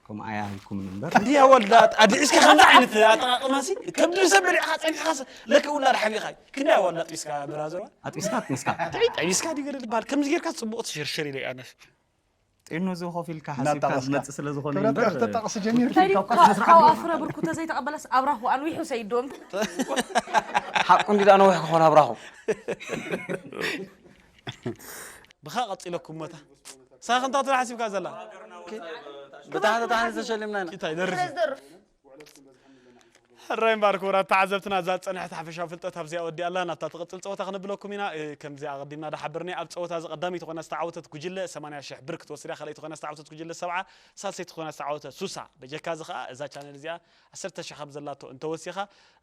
ከምኡ ኣያ ኢልኩምን እምበር። እንዲያ ወላ ኣድዒስካ ከምዚ ዓይነት ኣጠቃቅማሲ ከምዚ ሰብ በሊዕካ ፀኒሕካ ለከ ውላድ ሓቢኻ ክንደይ ወላ ጥቢስካ ብራዘር ኣጥቢስካ ኣጥሚስካ እንታይ ጠቢስካ ድገር ዝበሃል ከምዚ ጌርካ ፅቡቅ ትሽርሽር ኢለ ኣነስ ጤኑ እዚ ኮፍ ኢልካ ሓሲብካ እናጣቀስካ። ዝመፅእ ስለ ዝኾነ ክብረት እምበር ክተጣቅስ ጀሚርካ እንታይ ድዩ ካብ ካብኡ ኣፍረ ብርኩ ተዘይተቐበለስ ኣብራኹ ኣንዊሑ ሰይዶም ሓቁ እንዲ ደኣ ነዊሕ ክኾን ኣብራኹ ብኻ ቀፂለኩም መታ ሳኽንታ ትራ ሓሲብካ ዘላ ብታሕቲ ታሕቲ ተሸሊምና ኢና እንታይ ደርፍ ስለዝደርፍ ሕራይ እምበኣር ክቡራት ተዓዘብትና እዛ ዝፀንሐት ሓፈሻዊ ፍልጠት ኣብዚኣ ወዲኣ ኣላ ናብታ ትቕፅል ፀወታ ክነብለኩም ኢና እ፣ ከምዚ ኣቐዲምና ዳሓበርኒ ኣብ ፀወታ እዚ ቀዳመይቲ ኮይና ዝተዓወተት ጉጅለ ሰማንያ ሽሕ ብር ክትወስድ እያ ካልኣይቲ ኮይና ዝተዓወተት ጉጅለ ሰብዓ ሳልሰይቲ ኮይና ዝተዓወተት ሱሳ በጀካ እዚ ከዓ እዛ ቻነል እዚኣ ዓሰርተ ሽሕ ካብ ዘላቶ እንተወሲኻ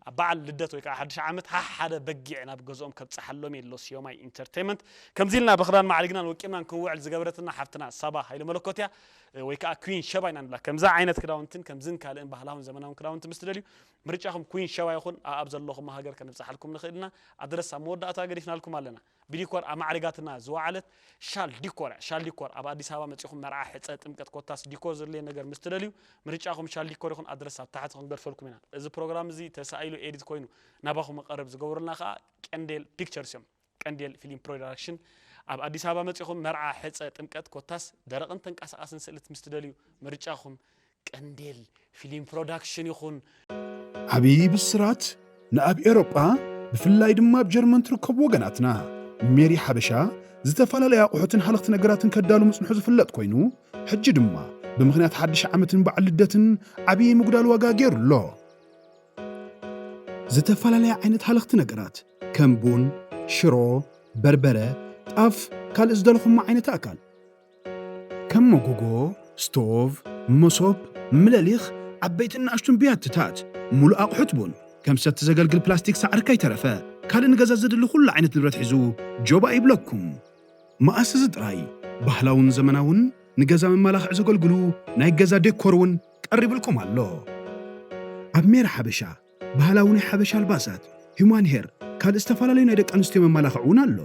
ኣብ በዓል ልደት ወይ ከዓ ሓድሽ ዓመት ሓ ሓደ በጊዕ ናብ ገዝኦም ከብፅሓሎም የሎ ስዮማይ ኢንተርቴይመንት ከምዚ ኢልና ብኽዳን ማዕሪግናን ወቂምናን ክንውዕል ዝገበረትና ሓፍትና ሳባ ሃይለ መለኮት እያ እ፣ ወይ ከዓ ኩን ሸባ ኢና ንብላ ከምዛ ዓይነት ክዳውንትን ከምዝን ካልእን ባህላውን ዘመናውን ክዳውንቲ ምስ ትደልዩ ምርጫኹም ኩን ሸባ ይኹን ኣኣብ ዘለኹም ሃገር ከነብፅሓልኩም ንኽእል ኢና ኣድረስ ኣብ መወዳእታ ገዲፍናልኩም ኣለና ብዲኮር ኣማዕሪጋትና ዝወዓለት ሻል ዲኮር እያ። ሻል ዲኮር ኣብ ኣዲስ ኣበባ መፂኹም መርዓ ሕፀ ጥምቀት ኮታስ ዲኮር ዘድልየ ነገር ምስ ትደልዩ ምርጫኹም ሻል ዲኮር ይኹን ኣድረስ ኣብ ታሕቲ ክንገድፈልኩም ኢና እዚ ፕሮግራም እዚ ተሳኢሉ ኤዲት ኮይኑ ናባኹም ቀረብ ዝገብሩልና ከዓ ቀንዴል ፒክቸርስ እዮም ቀንዴል ፊልም ፕሮዳክሽን ኣብ ኣዲስ ኣበባ መፂኹም መርዓ ሕፀ ጥምቀት ኮታስ ደረቕን ተንቀሳቓስን ስእልት ምስ ትደልዩ ምርጫኹም ቀንዴል ፊልም ፕሮዳክሽን ይኹን ዓብዪ ብስራት ንኣብ ኤውሮጳ ብፍላይ ድማ ኣብ ጀርመን ትርከቡ ወገናትና ሜሪ ሓበሻ ዝተፈላለዩ ኣቑሑትን ሃለኽቲ ነገራትን ከዳሉ ምጽንሑ ዝፍለጥ ኮይኑ ሕጂ ድማ ብምኽንያት ሓድሽ ዓመትን በዓል ልደትን ዓብዪ ምጉዳል ዋጋ ገይሩ ኣሎ ዝተፈላለያ ዓይነት ሃለኽቲ ነገራት ከም ቡን ሽሮ በርበረ ጣፍ ካልእ ዝደለኹሞ ዓይነት ኣካል ከም መጎጎ፣ ስቶቭ፣ መሶብ፣ ምለሊኽ፣ ዓበይትን ንኣሽቱን ብያትታት፣ ሙሉእ ኣቑሑት ቡን፣ ከም ሰቲ ዘገልግል ፕላስቲክ ሳዕሪ ከይተረፈ፣ ካልእ ንገዛ ዘድሊ ኩሉ ዓይነት ንብረት ሒዙ ጆባእ ይብለኩም። መኣስ እዚ ጥራይ፣ ባህላውን ዘመናውን ንገዛ መመላኽዒ ዘገልግሉ ናይ ገዛ ዴኮር እውን ቀሪብልኩም ኣሎ። ኣብ ሜራ ሓበሻ፣ ባህላዊ ናይ ሓበሻ ኣልባሳት፣ ሂዩማን ሄር፣ ካልእ ዝተፈላለዩ ናይ ደቂ ኣንስትዮ መመላኽዒ እውን ኣሎ።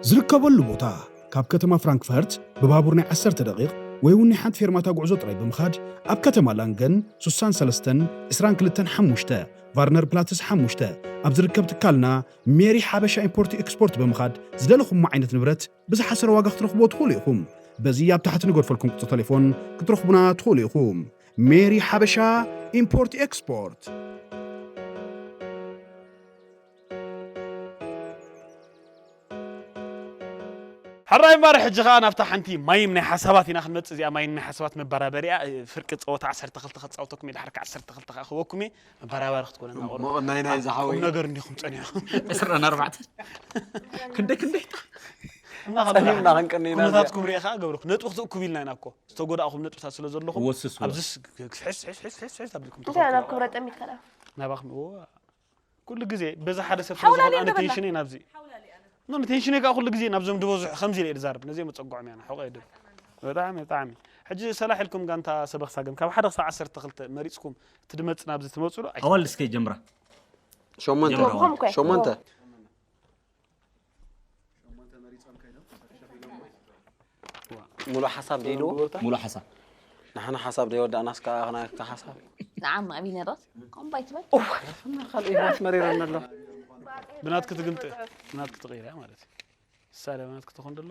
ዝርከበሉ ቦታ ካብ ከተማ ፍራንክፈርት ብባቡር ናይ ዓሰርተ ደቂቕ ወይ እውን ናይ ሓንቲ ፌርማታ ጉዕዞ ጥራይ ብምኻድ ኣብ ከተማ ላንገን ሱሳን ሰለስተን ዕስራን ክልተን ሓሙሽተ ቫርነር ፕላትስ ሓሙሽተ ኣብ ዝርከብ ትካልና ሜሪ ሓበሻ ኢምፖርት ኤክስፖርት ብምኻድ ዝደለኹሞ ዓይነት ንብረት ብዝሓሰረ ዋጋ ክትረኽብዎ ትኽእሉ ኢኹም። በዚ ኣብ ታሕቲ ንገድፈልኩም ቁፅሪ ቴሌፎን ክትረኽቡና ትኽእሉ ኢኹም። ሜሪ ሓበሻ ኢምፖርት ኤክስፖርት። ሕራይ እምበር ሕጂ ከዓ ናብታ ሓንቲ ማይም ናይ ሓሳባት ኢና ክንመፅእ እዚኣ ማይም ናይ ሓሳባት መበራበሪያ እ፣ ፍርቂ ፀወታ ዓሰርተ ክልተ ከፃውተኩም እየ ድሓር ከዓ ዓሰርተ ክልተ ከዓ ክህበኩም እየ መበራበሪ ክትኮነና ቁሩብ ናይ ናይ ዝሓወይ ቁም ነገር እንዲኹም ፀኒሕኩም ዕስራን ኣርባዕተን ክንደይ ክንደይ እና ጸኒሕና ክንቀኒ ኢና ኩነታትኩም ሪኤ ከዓ ገብርኩ ነጥቢ ክትእኩብ ኢልና ኢና እኮ ዝተጎዳእኹም ነጥብታት ስለ ዘለኹም ወስስ ኣብዚ ስ- ግ- ግፍሕስ ሕስ ሕስ ሕስ ሕስ ኣቢልኩም እንታይ ናብ ክብረ ጠሚትካ ዳ ናባኹም እዎ ኩሉ ግዜ በዛ ሓደ ሰብ ስለ ዝኾነ ኣነ ቴንሽነይ ናብዚ ኖ ቴንሽነይ ከዓ ኩሉ ግዜ ናብዞም ዝበዝሑ ከምዚ ኢለ እየ ዝዛረብ ነዚኦም መፀጉዖም እያ ሕቆ የድብ ብጣዕሚ ብጣዕሚ ሕጂ ሰላሕ ኢልኩም ጋንታ ሰበኽ ሳገም ካብ ሓደ ክሳብ ዓሰርተ ክልተ መሪፅኩም እቲ ድመፅ ናብዚ ትመፅሉ ኣይ- ኣዋልድ እስከ ጀምራ ሸሞንተ ጀምራ። ጀምሮም እኮ ሸሞንተ ሙሉእ ሓሳብ ደይልዎ ሙሉእ ሓሳብ ንሕና ሓሳብ ደይወዳእናስ ከዓ ናይካ ሓሳብ ንዓም ኣብይ ነረት ከምባይ ትበል እና ካልእ ህይወት መሪረና ኣሎ ብናትክ ትግምጥ ብናትክ ትቕይር እያ ማለት እዩ ሳለ ብናትክ ትኾን ደሎ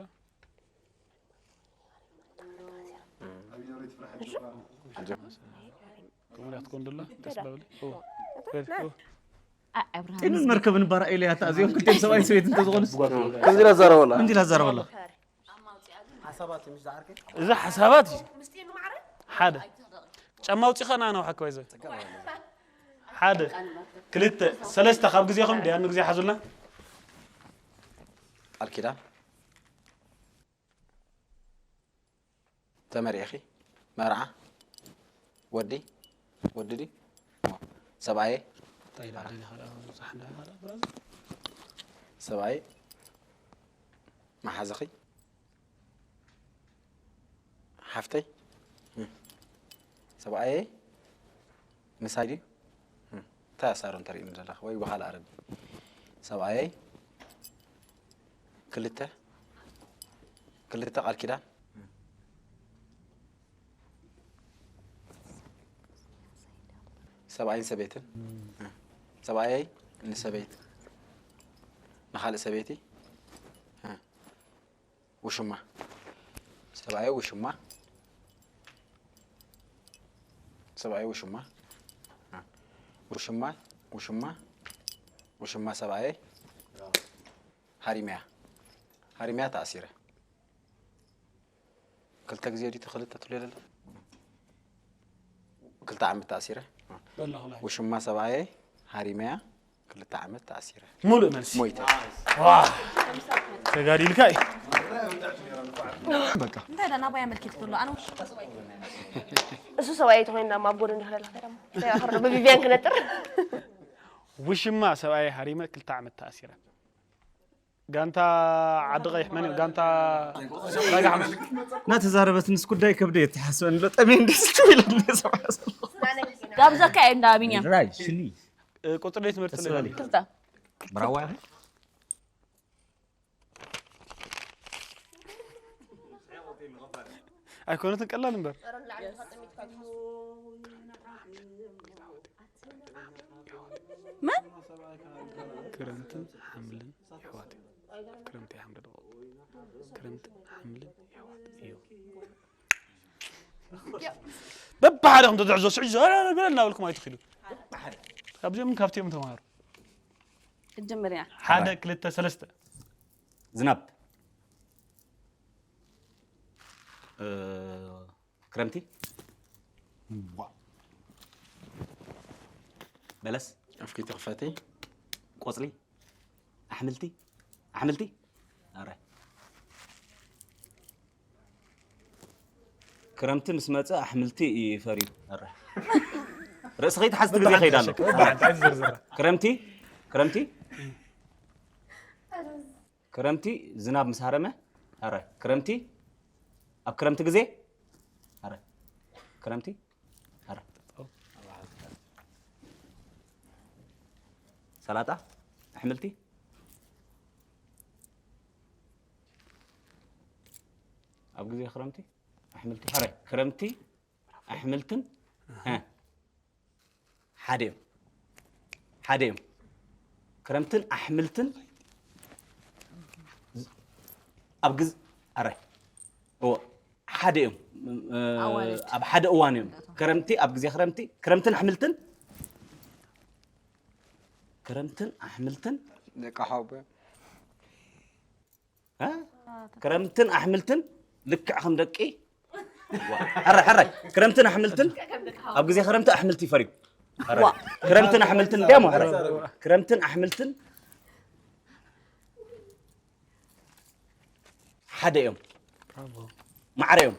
ከምኡ ትኮን ደሎ ተስባብል ኣብርሃም ጤንን መርከብን ባራ ኢለያ እዚኦም ክልቴን ሰብኣይ ሰበይት እንተዝኾኑስ ከምዚ ኢላ ዛረበላ ከምዚ ኢላ ዛረበላ እዚ ሓሳባት እዩ ሓደ ጫማ ኣውፂኻ ና ነው ሓከባይ ዘ ሓደ ክልተ ሰለስተ ካብ ግዜኹም ደያኑ ግዜ ሓዙልና ቃል ኪዳን ተመሪዕኺ መርዓ ወዲ ወዲ ድዩ ሰብኣየ ሰብኣየ መሓዝኺ ሓፍተይ ሰብኣየ ምሳይ ድዩ እንታይ ኣሳሮ እንተርእዩኒ ዘለኻ ወይ ብኻልእ ኣረዲ ሰብኣየይ ክልተ ክልተ ቃል ኪዳን ሰብኣይን ሰበይትን። ሰብኣየይ ንሰበይቲ፣ ንኻልእ ሰበይቲ፣ ውሽማ። ሰብኣየይ ውሽማ፣ ሰብኣየይ ውሽማ፣ ውሽማ፣ ውሽማ፣ ውሽማ ሰብኣየይ ሃሪመያ፣ ሃሪመያ ተኣሲረ። ክልተ ግዜ ድዩ ክልተ ትብሎ የለ? ክልተ ዓመት ተኣሲረ። በላኹ ላይ። ውሽማ ሰብኣየይ ሃሪመያ ክልተ ዓመት ተኣሲረ። ሙሉእ መልሲ። ሞይተ። ተጋዲልካ እዩ። በቃ እንታይ ዳ ናባይ ኣመልኪት ዘሎ ኣነ ውሽ እሱ ሰብኣይ ተኮይን ዳማ ኣብ ጎድን ይኽለላ ከዳሞ እንታይ ኣኸር ብቪቪያን ክነጥር ውሽማ ሰብኣይ ሃሪመ ክልተ ዓመት ተኣሲረ። ጋንታ ዓዲ ቀይሕ መን እዩ? ጋንታ ራጋ ሓሙስ። እናተዛረበት ምስ ጉዳይ ከብደ የተሓስበን ሎ ጠሜ እንደስቱ ኢለ ሰብዓ ዘሎ ጋብዘካ እየ እንዳ ቢንያም ራይ ሽሊ እ፣ ቁፅሪ ስምርትለ ተስበሊ ክልተ ብራዋ ኣይኮነትን ቀላል እምበር መን ክረምትን ሓምልን ይሕዋት እዮም። ክረምቲ ሓምሊ ደቆ ክረምትን ሓምልን ይሕዋት እዮም። በብሓደ ከም ተትሕዞ ስዕዞ እናበልኩም ኣይትኽእሉ። ካብዚኦም ካብቲኦም ተማሃሩ። ክትጅምር እያ ሓደ ክልተ ሰለስተ ዝናብ እ፣ ክረምቲ በለስ ኣፍኪ ተኽፈቲ ቆፅሊ ኣሕምልቲ ኣሕምልቲ ኣረ ክረምቲ ምስ መፀ ኣሕምልቲ ይፈርዩ ኣረ ርእሲ ከይትሓዝ ግዜ ከይዳ ኣሎ ክረምቲ ክረምቲ ክረምቲ ዝናብ ምስ ሃረመ ኣረ ክረምቲ ኣብ ክረምቲ ግዜ ኣረ ክረምቲ ኣረ ሰላጣ ኣሕምልቲ ኣብ ግዜ ክረምቲ ኣሕምልቲ ሕረ ክረምቲ ኣሕምልትን ሀ፣ ሓደ እዮም ሓደ እዮም ክረምትን ኣሕምልትን ኣብ ግዝ ኣረ እዎ ሓደ እዮም እ፣ ኣዋልድ። ኣብ ሓደ እዋን እዮም ክረምቲ ኣብ ግዜ ክረምቲ ክረምትን ኣሕምልትን ክረምትን ኣሕምልትን ደቂ ሓወቦ እ? ክረምትን ኣሕምልትን ልክዕ ከም ደቂ ሕራይ ሕራይ ክረምትን ኣሕምልትን ኣብ ግዜ ክረምቲ ኣሕምልቲ ይፈርዩ ሕራይ ክረምትን ኣሕምልትን እንዲያሞ ሕራይ ክረምትን ኣሕምልትን ሓደ እዮም ማዕረ እዮም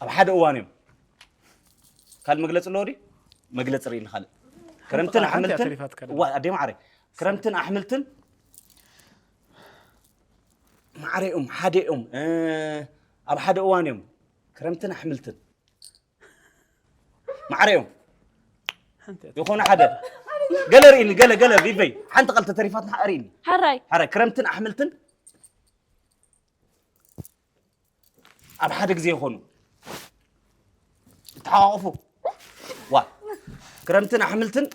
ኣብ ሓደ እዋን እዮም ካልእ መግለፂ ኣለዎ ድዩ መግለፂ ርኢ ካልእ ክረምትን ኣሕምልትን ዋ ኣደ ማዕረ ክረምትን ኣሕምልትን ማዕረ እዮም ሓደ እዮም ኣብ ሓደ እዋን እዮም ክረምትን ኣሕምልትን ማዕረ እዮም ዝኾነ ሓደ ገለ ርኢኒ ገለ ገለ ቢበይ ሓንቲ ቀል ተተሪፋትና ርኢኒ ሕራይ ሕራይ ክረምትን ኣሕምልትን ኣብ ሓደ ግዜ ይኾኑ ይተሓቋቑፉ ዋ ክረምትን ኣሕምልትን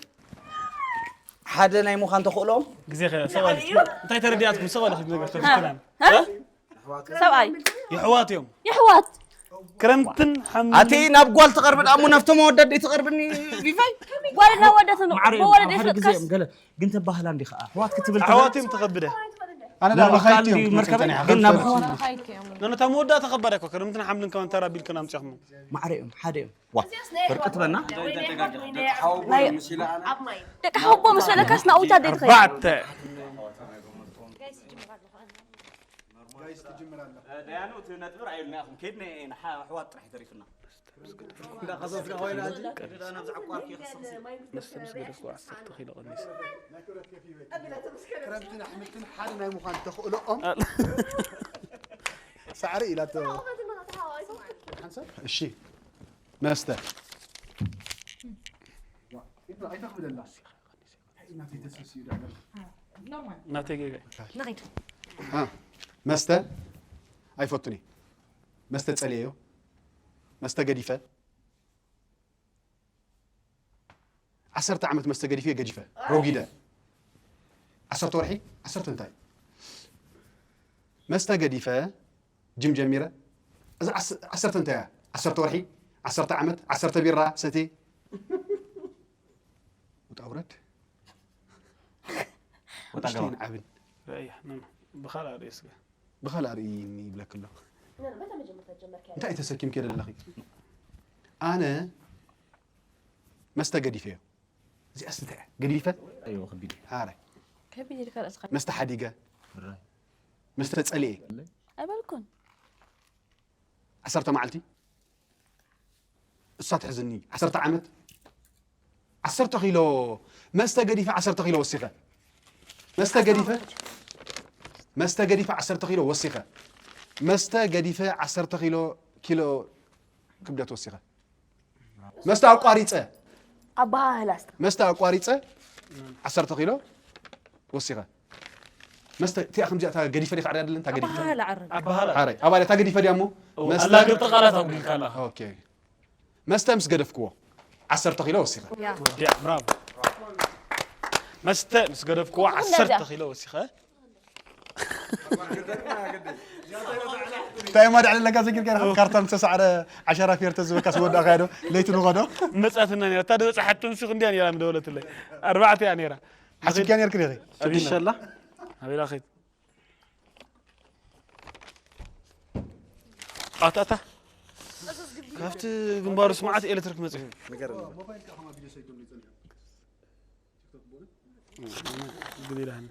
ሓደ ናይ ምዃን ተኽእሎም ግዜ ከ- ሰብ ኣለ እንታይ ተረዲኣትኩም ሰብ ኣለ ነገር ተፍትናን ሰብኣይ ይሕዋት እዮም ይሕዋት ክረምትን ሓምልን ኣቲ ናብ ጓል ትቐርብ ዳሞ ናብቶም ኣወዳት ደይ ትቐርብኒ ቢፋይ ጓል እናወደት ነው ማዕረ እዮም መወለድ ኣብ ሓደ ግዜ ይፈቀስ እዮም ገለ ግን ተባህላ እንዲኻ ኣሕዋት ክትብል ኣሕዋት እዮም ተኸብደ ኣነ ዳ መኻይት እዮም ግን ናብ መጸንያ ኣሕዋት ነነታ መወዳእታ ተኸባዳ እኮ ክረምትን ሓምልን ከማን ተራቢልክን ኣምፅኹም ማዕረ እዮም ሓደ እዮም ዋ ፍርቂ ትበና ደቂ ሓቦ ምስ በለካስ ናብኡ ታ ደይ ትኸይድ ኣርባዕተ ጋይስ ትጅምር ኣለኻ ደያኑ እቲ ነጥቢ ርኣዩልና ኢኹም ከድና ኢና ኣሕዋት ጥራሕ ተሪፍና መስተ ምስ ገደፍኩ ዓሰርተ ኪሎ ቀኒሰ ክረምትን ኣሕምልትን ሓደ ናይ ምዃን ተኽእሎኦም ሳዕሪ ኢላቶ ሓንሳብ እሺ መስተ ኣይተኽብለላ ናተይ ጌጋ እዩ። ንኺድ አ፣ መስተ ኣይፈቱን እየ መስተ ጸልየዮ መስተ ገዲፈ ዓሰርተ ዓመት መስተ ገዲፈ፣ ገዲፈ፣ ረጒደ። ዓሰርተ ወርሒ፣ ዓሰርተ እንታይ? መስተ ገዲፈ፣ ጅም ጀሚረ። እዛ ዓስ-፣ ዓሰርተ እንታይ እያ? ዓሰርተ ወርሒ፣ ዓሰርተ ዓመት፣ ዓሰርተ ቢራ ሰትየ። ውጣ ውረድ። ወጣ ገባ። ንእሽተይን ዓብን። ረእያ፣ ኖ፣ ኖ። ብኻልእ ርእስካ። ብኻልእ ርእይኒ ይብለኪ ኣለኹ። መታ መጀመርታ ጀመርካ? እንታይ ተሰኪምኪ ዘለኺ? ኣነ መስተ ገዲፈዮ። እዚኣስ እንታይ እያ? ገዲፈ? ኣይዎ፣ ከቢድ እዩ። ሃረ። ከቢድ ኢልካ ርእስኻ መስተ ሓዲገ። ብራይ። መስተ ጸሊኤ። ኣይበልኩን። ዓሰርተ መዓልቲ እሳ ትሕዝኒ። ዓሰርተ ዓመት ዓሰርተ ኪሎ መስተ ገዲፈ ዓሰርተ ኪሎ ወሲኸ። መስተ ገዲፈ መስተ ገዲፈ ዓሰርተ ኪሎ ወሲኸ። መስተ ገዲፈ ዓሰርተ ኪሎ ኪሎ ክብደት ወሲኸ። መስተ ኣቋሪጸ ኣበሃህላ እስከ መስተ ኣቋሪጸ ዓሰርተ ኪሎ ወሲኸ። መስተ እቲኣ ከምዚኣ እታ ገዲፈ ዲኻ ዕርያ ደለን እታ ገዲፈ ኣበሃህላ ዓረብ ኣበሃላ ሓረይ ኣባለ እታ ገዲፈ ድያ እሞ መስተ ኣላግብቲ ቃላት ኣጉዲልካ ኣለኻ። ኦኬ መስተ ምስ ገደፍክዎ ዓሰርተ ኪሎ ወሲኸ። ያ ወዲያ ብራቮ። መስተ ምስ ገደፍክዎ ጽቡቕ ዓሰርተ እንደዚኣ። ኪሎ ወሲኸ። እንታይ እማ ዳዕለ ለጋ ዘጊርካ ኢኻ? ካርታ ዝተሳዕረ ዓሸራ ፌርተ ዝበካ ስወዳእካ ዶ ለይቲ ንኸዶ መጻትና ነራ እታ ዝበጻሓትን ሲ ክንዲያ ነራ ምደወለትለይ ኣርባዕተ እያ ነራ። ሓሲብካ ነርክ ዲኺ? ሽዱሽተ ኣላ። ኣበይ ላኸይት? ኣታ ኣታ ካብቲ ግንባሩ ስምዓት ኤሌክትሪክ መጽእ። ግዜ ኢላኒ።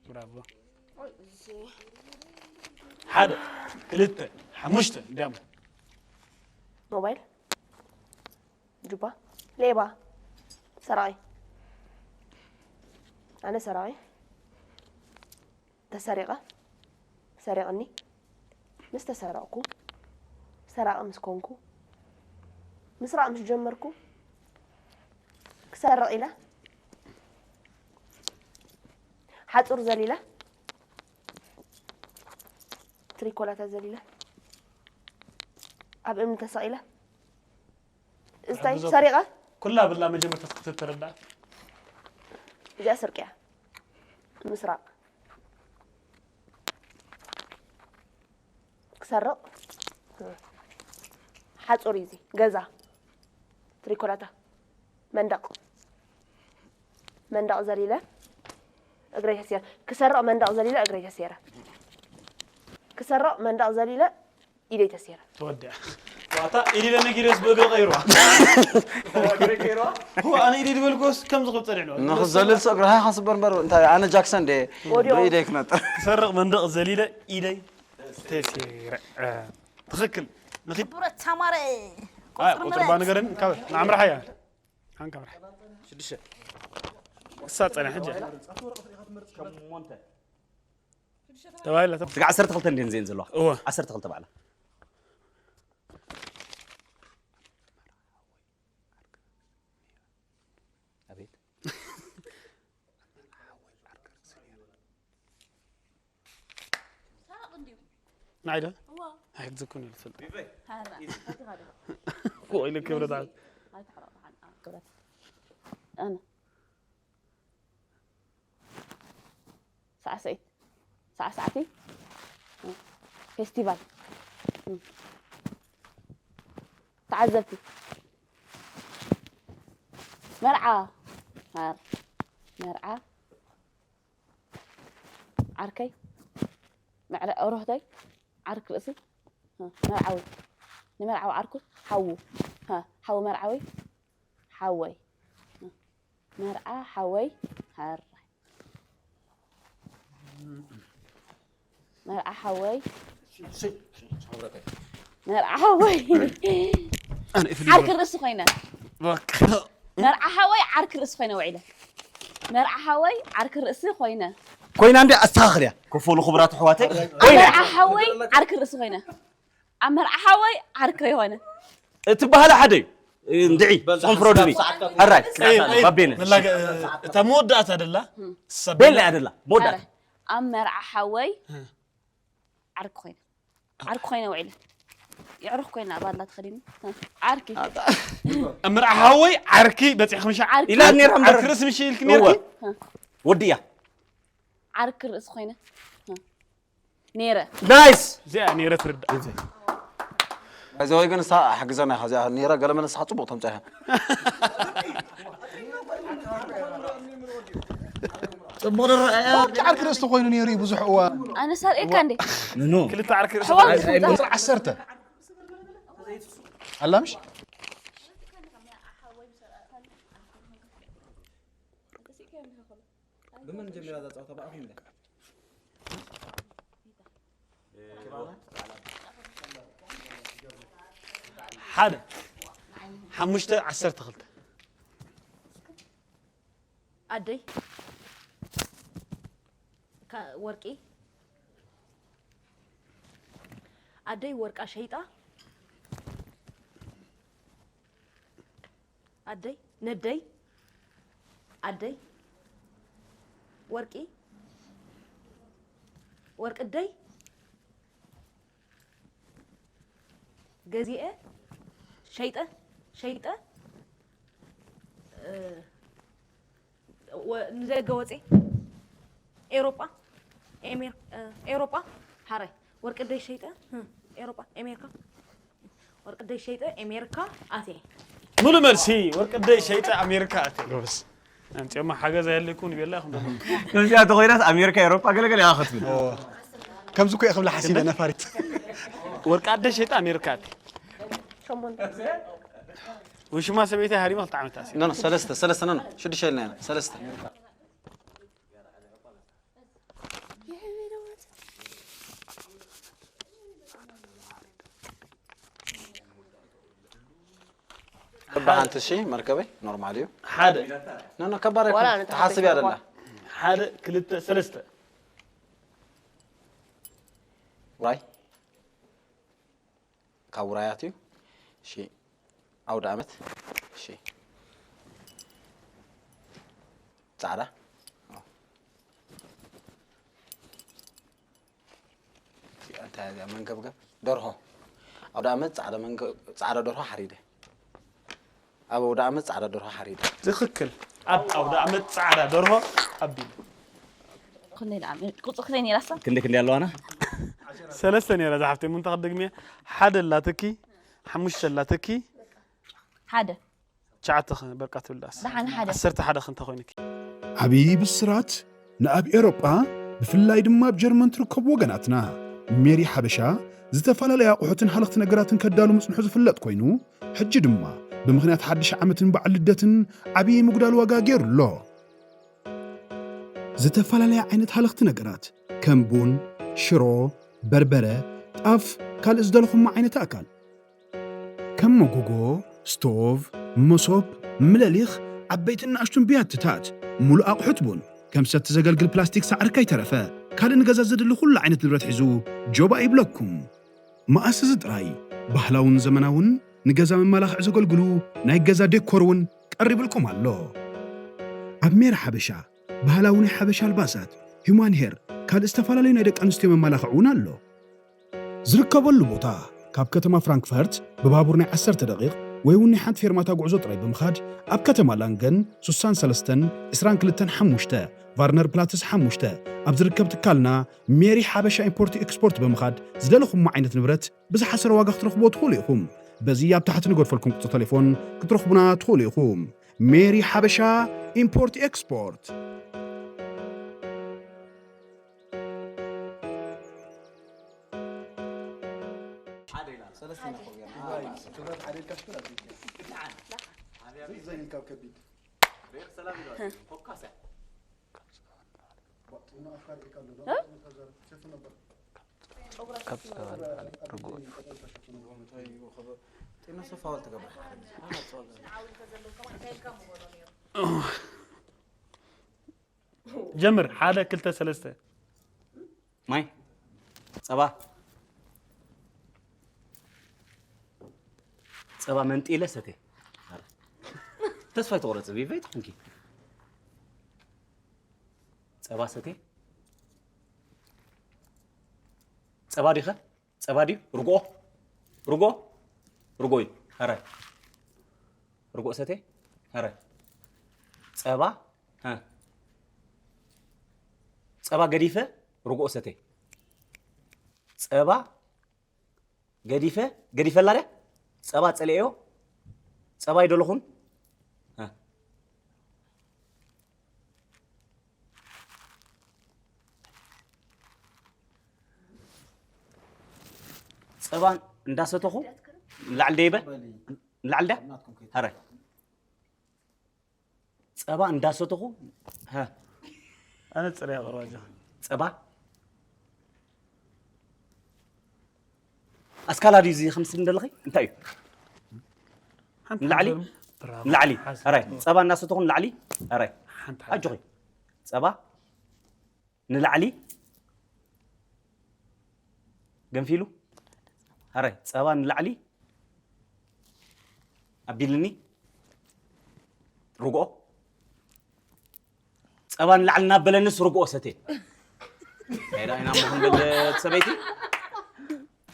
ብራቮ። ሓደ ክልተ ሓሙሽተ እንዲያም ሞባይል ጁባ ሌባ ሰራቒ ኣነ ሰራቒ ተሰሪቐ ሰሪቕኒ ምስ ተሰረቕኩ ሰራቒ ምስ ኮንኩ ምስራቕ ምስ ጀመርኩ ክሰርቕ ኢለ ሓፁር ዘሊለ ትሪኮላታ ዘሊለ ኣብ እምኒ ተሰቒለ እንታይ ብዙ- ሰሪቐ ኩላ ብላ መጀመርታ ክትተረዳ እዚኣ ስርቂ እያ ምስራቕ ክሰርቕ ሓፁር እዩ እዚ ገዛ ትሪኮላታ መንደቕ መንደቕ ዘሊለ እግረይ ተሲረ ክሰርቕ መንደቕ ዘሊለ እግረይ ተሲረ ክሰርቕ መንደቕ ዘሊለ ኢደይ ተሲረ ተወዲኣ ዋታ ኢዲ ለነጊረስ ብእግሪ ቀይሯ ኣነ ኢዲ ዝበልኩስ ከምዚ ክብ ፀኒዕ ንኽዘልል ሰ እግርኻ ይሓስበር እምበር እንታይ ኣነ ጃክሰን ደ ወዲኦም ብኢደይ ክነጥር ክሰርቕ መንደቕ ዘሊለ ኢደይ ተሲረ ትኽክል ንኺድ ብረት ተማረ ቁፅርባ ንገረን ካብ ንዓምርሓ እያ ሓንካ ምርሓ እሳ ፀነ ሕጂ ተባሂላ ስጋ ዓሰርተ ክልተ እንዴን ዜን ዘለዋ እወ ዓሰርተ ክልተ ባዕላ ኣቤት ንዓይ ዶ ኣይሕግዘኩም ኢሉ ዝፈልጥ ኢሉ ክብረት ዓብ ኣነ ሳዕስዒት ሳዕሳዕቲ ፌስቲቫል ተዓዘብቲ መርዓ መርዓ ዓርከይ መዕረ ኦሮህተይ ዓርክ ርእሲ መርዓዊ ንመርዓዊ ዓርኩ ሓዉ ሓዉ መርዓዊ ሓወይ መርዓ ሓወይ ሃራይ መርዓ ሓወይ መርዓ ሓወይ ዓርክ ርእሲ ኮይነ መርዓ ሓወይ ዓርክ ርእሲ ኮይነ ውዒለ መርዓ ሓወይ ዓርክ ርእሲ ኮይነ ኮይና እንዲ ኣስተኻኽልያ ክፈሉ ክቡራት ኣሕዋተይ ኮይና መርዓ ሓወይ ዓርክ ርእሲ ኮይነ ኣብ መርዓ ሓወይ ዓርከይ ኾነ እቲ ባህሊ ሓደ እዩ እንድዒ ዝኾን ፍረዱኒ ሕራይ ባቤነ እታ መወዳእታ ደላ ቤላ እያ ደላ መወዳእታ ኣብ መርዓ ሓወይ ዓርክ ኮይነ ዓርኪ ኮይነ ውዒለ። የዕሩኽ ኮይና ባላ ተኸዲኑ። ዓርኪ። እምርዓ ሓወይ ዓርኪ በፂሕኺ ምሻ? ዓርኪ። ኢላ ነራ እምበር ዓርኪ ርእሲ ምሽ ኢልኪ ነርኪ? ወድያ ዓርኪ ርእሲ ኮይነ ነይረ። ናይስ እዚኣ ነይረ ትርዳእ። እዚ ወይ ግን ንሳ ሓግዘና ኢኻ እዚኣ ነይራ ገለ መለ ንስኻ ፅቡቕ ተምፅኣ ኢኻ ጽቡቕ ንረኣያ ኣብቲ ዓርኪ ርእስቲ ኮይኑ ነይሩ እዩ ብዙሕ እዋን ኣነ ሳርእካ እንዴ? ምኑ ክልተ ዓርኪ ርእሲ ሕዋን ኣይ- ኣይ- ቁፅሪ ዓሰርተ ኣላምሽ ብመን ጀሚራ እዛ ፀወታ ብኣኹም ደ ሓደ ሓሙሽተ ዓሰርተ ክልተ ኣደይ ካ- ወርቂ ኣደይ ወርቃ ሸይጣ ኣደይ ነደይ ኣደይ ወርቂ ወርቂ ኣደይ ገዚኤ ሸይጠ ሸይጠ እ፣ ወ- ንደገ ወፂ ኤውሮጳ ኤሜር- እ፣ ኤውሮጳ ሓራይ ወርቂ ኣደይ ሸይጠ እ፣ ኤውሮጳ ኤሜርካ ወርቂ ኣደይ ሸይጠ ኤሜርካ ኣትየ ሙሉ መልሲ ወርቂ ኣደይ ሸይጠ ኣሜሪካ ኣትየ። ጎበዝ ኣምፅኦማ ሓገዝ ኣየድልየኩም ይቤላ ኢኹም ደሞ ከምዚኣ ተኾይናስ ኣሜሪካ ኤውሮጳ ገለገለ ኢኻ ክትብል ከምዚ እኮ እየ ክብላ ሓሲበ ነፋሪት ወርቂ ኣደይ ሸይጠ ኣሜሪካ ኣትየ። ውሽማ ሰበይቲ ሃሪማ ክልተ ዓመት ኣስየ ኖ ኖ ሰለስተ ሰለስተ ኖ ኖ ሽዱሽተ ኢልና ኢና ሰለስተ በብሓንቲ እሺ መርከበይ ኖርማል እዩ ሓደ ኖ ኖ ከባድ ኣይኮን ትሓስብ ያደላ ሓደ ክልተ ሰለስተ ውራይ ካብ ውራያት እዩ እሺ ኣውደ ዓመት እሺ ፃዕዳ እንታይ እዚኣ መንገብገብ ደርሆ ኣውደ ዓመት ፃዕዳ መንገ- ፃዕዳ ደርሆ ሓሪደ ኣብ ኣውደ ዓመት ፃዕዳ ደርሆ ሓሪደ ትኽክል ኣብ ኣውደ ዓመት ፃዕዳ ደርሆ ኣቢሉ ክንደይ ደኣ ቁፅሪ ክንደይ ነይራሳ? ክንደይ ክንደይ ኣለዋና ሰለስተ ነይራ ዝሓፍተይ ምንታ ክደግምያ ሓደ ኣላትኪ ሓሙሽተ ኣላትኪ ሓደ ትሽዓተ ኸ በቃ ትብል ደኣስ ደሓን ሓደ ዓሰርተ ሓደ ክንተ ኮይንኪ ዓብዪ ብስራት ንኣብ ኤውሮጳ ብፍላይ ድማ ኣብ ጀርመን ትርከቡ ወገናትና ሜሪ ሓበሻ ዝተፈላለዩ ኣቑሑትን ሃለኽቲ ነገራትን ከዳሉ ምጽንሑ ዝፍለጥ ኮይኑ ሕጂ ድማ ብምኽንያት ሓድሽ ዓመትን በዓል ልደትን ዓብዪ ምጉዳል ዋጋ ገይሩ ኣሎ ዝተፈላለያ ዓይነት ሃለኽቲ ነገራት ከም ቡን ሽሮ በርበረ ጣፍ ካልእ ዝደለኹሞ ዓይነት ኣካል ከም መጎጎ፣ ስቶቭ፣ መሶብ፣ ምለሊኽ፣ ዓበይትን ንኣሽቱን ብያትታት፣ ሙሉእ ኣቑሑት ቡን፣ ከም ሰቲ ዘገልግል ፕላስቲክ ሳዕሪ ከይተረፈ፣ ካልእ ንገዛ ዘድሊ ኩሉ ዓይነት ንብረት ሒዙ ጆባእ ይብለኩም። መኣስ እዚ ጥራይ፣ ባህላውን ዘመናውን ንገዛ መመላኽዒ ዘገልግሉ ናይ ገዛ ዴኮር እውን ቀሪብልኩም ኣሎ። ኣብ ሜራ ሓበሻ፣ ባህላዊ ናይ ሓበሻ ኣልባሳት፣ ሂዩማን ሄር፣ ካልእ ዝተፈላለዩ ናይ ደቂ ኣንስትዮ መመላኽዒ እውን ኣሎ። ዝርከበሉ ቦታ ካብ ከተማ ፍራንክፈርት ብባቡር ናይ ዓሰርተ ደቂቕ ወይ እውን ናይ ሓንቲ ፌርማታ ጉዕዞ ጥራይ ብምኻድ ኣብ ከተማ ላንገን ሱሳን ሰለስተን ዕስራን ክልተን ሓሙሽተ ቫርነር ፕላትስ ሓሙሽተ ኣብ ዝርከብ ትካልና ሜሪ ሓበሻ ኢምፖርት ኤክስፖርት ብምኻድ ዝደለኹሞ ዓይነት ንብረት ብዝሓሰረ ዋጋ ክትረኽብዎ ትኽእሉ ኢኹም። በዚ ኣብ ታሕቲ ንገድፈልኩም ቁፅሪ ቴሌፎን ክትረኽቡና ትኽእሉ ኢኹም። ሜሪ ሓበሻ ኢምፖርት ኤክስፖርት። ጀምር ሓደ ክልተ ሰለስተ ማይ ጸባ ጸባ መንጢለ ሰተ ተስፋ ይተቆረጽ ቢበይ ትኹንኪ ጸባ ሰተ ጸባ ዲኸ ጸባ ድዩ? ርግኦ? ርግኦ? ርግኦ እዩ። ሀረ። ርግኦ ሰቴ? ሀረ። ጸባ? ሀ። ጸባ ገዲፈ ርግኦ ሰቴ። ጸባ ገዲፈ፣ ገዲፈ ኣላ ድያ? ጸባ ጸሊኤዮ? ጸባ ይደለኹን? ሀ። ጸባ እንዳሰተኹ ንላዕሊ ደይበ? ንላዕሊ ድያ? ሀረ። ጸባ እንዳሰተኹ? ሀ። ኣነ ጽሬ ኣቕርባ ኣለኹ። ጸባ? ኣስካላ ድዩ እዚ ከምስል እንደለኺ? እንታይ እዩ? ሓንቲ ንላዕሊ? ሓንቲ ብራቮ። ንላዕሊ። ሓዝ። ኣራይ። ጸባ እናሰተኹ ንላዕሊ? ኣራይ። ሓንቲ ሓዝ። ኣጆኺ። ጸባ ንላዕሊ? ገንፊሉ? ኣራይ። ጸባ ንላዕሊ? ኣቢልኒ? ርግኦ? ጸባ ንላዕሊ እናበለንስ ርግኦ ሰትየ። እንታይ ደኣ ኢና እሞ ክንብል፣ እቲ ሰበይቲ?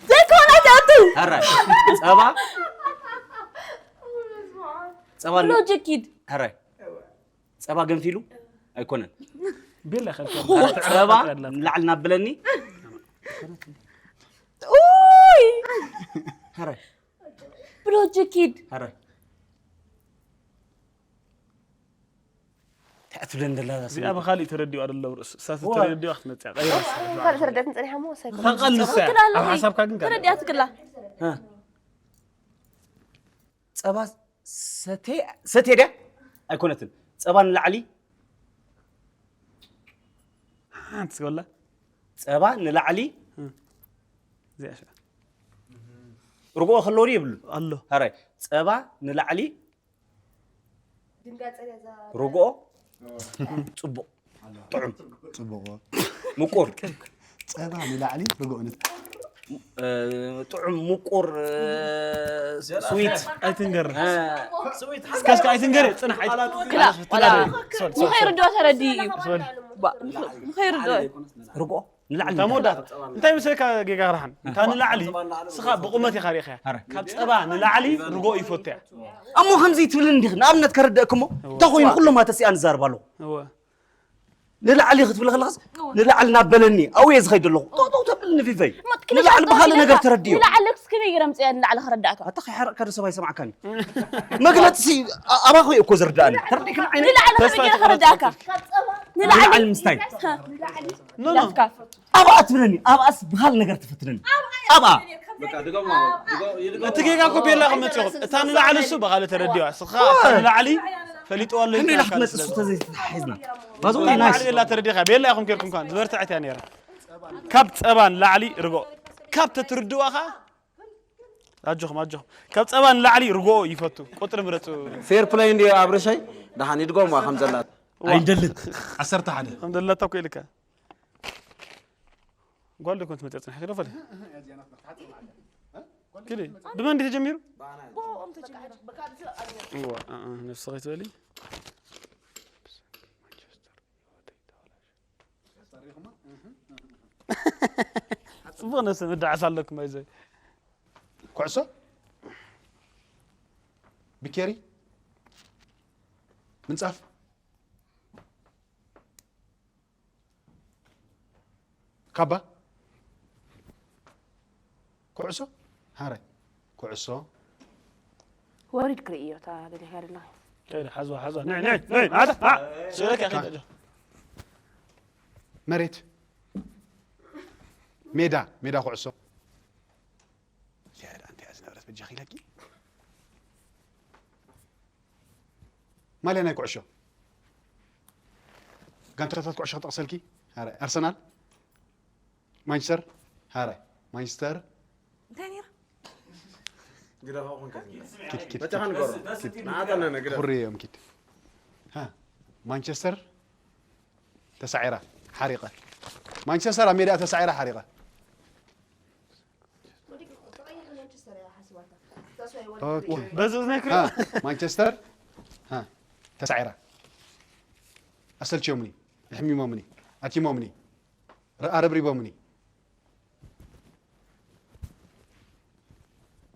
ዘይኮነ ትኣቱ። ኣራይ። ጸባ? ጸባ ን-፣ ሎጂክ ኪድ። ኣራይ። ጸባ ገንፊሉ? ኣይኮነን። ቤላ ከልካ ጸባ ንላዕሊ እናበለኒ? ኡይ! ኣራይ። ብሎጂክ ኪድ። ኣራይ። እንታይ እያ ትብለኒ ዘላ እዚኣ ስሚት? ብኻሊእ ተረዲኡ ኣይደለም ርእሱ። እሳ እዋ። ተረዲኡ ክትመጽእ እያ። ቀይራ። ካልእ ተረዳትን ጸኒሓ እሞ እሳ ኣይኮነን። ታቐል ንሳ እያ። ትክክል ኣለኺ። ኣብ ሓሳብካ ግን ካልእ። ተረዲኣ ትክላ። እ። ጸባ ሰቴ-፣ ሰቴ ድያ? ኣይኮነትን። ጸባ ንላዕሊ። ሓንቲ ስገላ። ጸባ ንላዕሊ። እ። እዚኣ ሸ-፣ ርግኦ ከለዎ ድዩ ይብሉ? ኣሎ። ሃራይ። ጸባ ንላዕሊ። ድንጋጸ እዛ ርግኦ? ጽቡቕ። ጥዑም። ጽቡቕ። ምቁር። ጸባ ንላዕሊ ርግኦ ነት-፣ እ፣ ጥዑም፣ ምቁር፣ እ፣ ስዊት። ኣይትንገር። እ፣ እስከ፣ እስከ ኣይትንገር፣ ጽናሕ፣ ኣይ-፣ ክላ፣ ኣይ-፣ ዋላ ሶሪ፣ ሶሪ። ንኸይርድኦ ተረዲኡ እዩ። ሶሪ። ባ-፣ ንኸ-፣ ንኸይርድኦ። ርግኦ? ንላዕሊ እንታይ መወዳእታ? እንታይ መሰለካ ጌጋ ክረሓን? እንታ ንላዕሊ፣ ስኻ ብቑመት ኢኻ ርኢኻያ። ኣረ። ካብ ጸባ ንላዕሊ ርግኦ ይፈቱ እያ። እሞ ከምዚ ትብልን እንዲኺ፣ ንኣብነት ከረድአክ እሞ፣ እወ። እንታይ ኮይኑ ኩሎም ኣተሲኣ ንዛረብ ኣለኹ? እወ። ንላዕሊ ክትብል ከለኻስ፣ ንላዕሊ ናበለኒ፣ ኣብየ ዝኸይድ ኣለኹ። ጠው፣ ጠው ተብልኒ ፊፈይ። እሞ ትክክል ንላዕሊ ብኻልእ ነገር ተረድዮ። ንላዕሊ ክስ ከመይ ገይረ ምጽያ ንላዕሊ ከረዳእካ? ኣታ ከይሓረቕካ ዶ ሰብ ኣይሰማዕካን እዩ? መግለጺ ሲ፣ ኣ-፣ ኣባኹ እየ እኮ ዝርዳእኒ። ተረዲእክን ዓይነይ? ንላዕሊ ተስፋ ከመይ ገይረ ተቆረጽ ከረዳእካ? ንላዕሊ ምስታይ። ኖ፣ ኖ። ላፍካ። ኣብኣ ትብለኒ፣ ኣብኣስ ብኻል ነገር ትፈትነኒ። ኣብኣ። በቃ፣ ድገሞ፣ ድገ-፣ ይድገሞ። እቲ ጌጋ እኮ ቤላ ክመጽእ ይኽእል። እታ ንላዕሊ እሱ ብኻልእ ተረዲዋ። ስኻ እታ ንላዕሊ ፈሊጥዋ ኣሎ ከመይ ኢላ ኢልካ ክትመጽእ ስለ እሱ ተዘይተታሒዝና? ባዞ ናይ ናይስ። ንላዕሊ ቤላ ተረዲኻ። ቤላ ኢኹም ኬርኩም ካን ዝበርትዐት እያ ነይራ። ካብ ጸባ ንላዕሊ ርግኦ። ካብ ተትርድዋ ኸኣ ኣጆኹም፣ ኣጆኹም። ካብ ጸባ ንላዕሊ ርግኦ ይፈቱ። ቁጽሪ ምረጹ። ፌር ፕለይ እንድዮ ኣብርሸይ፣ ደሓን ይድገምዋ ከም ዘላት። ዋ። ኣይንደልን። ዓሰርተ ሓደ። ከም ዘላታ እኮ ኢልካ። ጓል ዶ ኮንት መጽያ ጽንሐ ከይዶ ፈለ? ኪዲ፣ ብመን እንዲህ ተጀሚሩ? እዋ፣ እ፣ እ፣ ነፍሲ ኸይትበሊ። ጽቡቕ ነብሲ ምድዓስ ኣለኩም፣ ኣይዞይ። ኩዕሶ? ብኬሪ? ምንጻፍ? ካባ? ኩዕሶ? ሃረ። ኩዕሶ? ወሪድ ክርእዮ፣ እታ ደሊኻ ደለኻ። ከይደ፣ ሓዝዋ፣ ሓዝዋ። ንዒ፣ ንዒ፣ ንዒ፣ ናታ፣ ኣ! ስእለካ፣ ከይደ፣ ካ-፣ ኣጆ። መሬት? ሜዳ፣ ሜዳ ኩዕሶ። እዚኣ ደኣ እንታይ እያ ዝነበረት በጃኺ ኢለኪ? ማልያ ናይ ኩዕሾ። ጋንታታት ኩዕሾ ክጠቕሰልኪ? ሃራይ። ኣርሰናል? ማንቸስተር? ሃራይ። ማንቸስተር? እንታይ ነይራ? ግደፋ ኹን ከ። ኪድ፣ ኪድ፣ መታኻ ኪድ። ንገሮ። ኪድ። ንዓጠና ነግረ። ኩሪ እዮም ኪድ። ሃ፣ ማንቸስተር ተሳዒራ፣ ሓሪቐ። ማንቸስተር ኣብ ሜዳ ተሳዒራ፣ ሓሪቐ። ኦኬ። በዚ እዝነይ ክሪኦ። ሃ፣ ማንቸስተር፣ ሃ፣ ተሳዒራ። ኣሰልችዮምኒ፣ ኣሕሚሞምኒ፣ ኣቲሞምኒ፣ ረ-፣ ኣረብሪቦምኒ።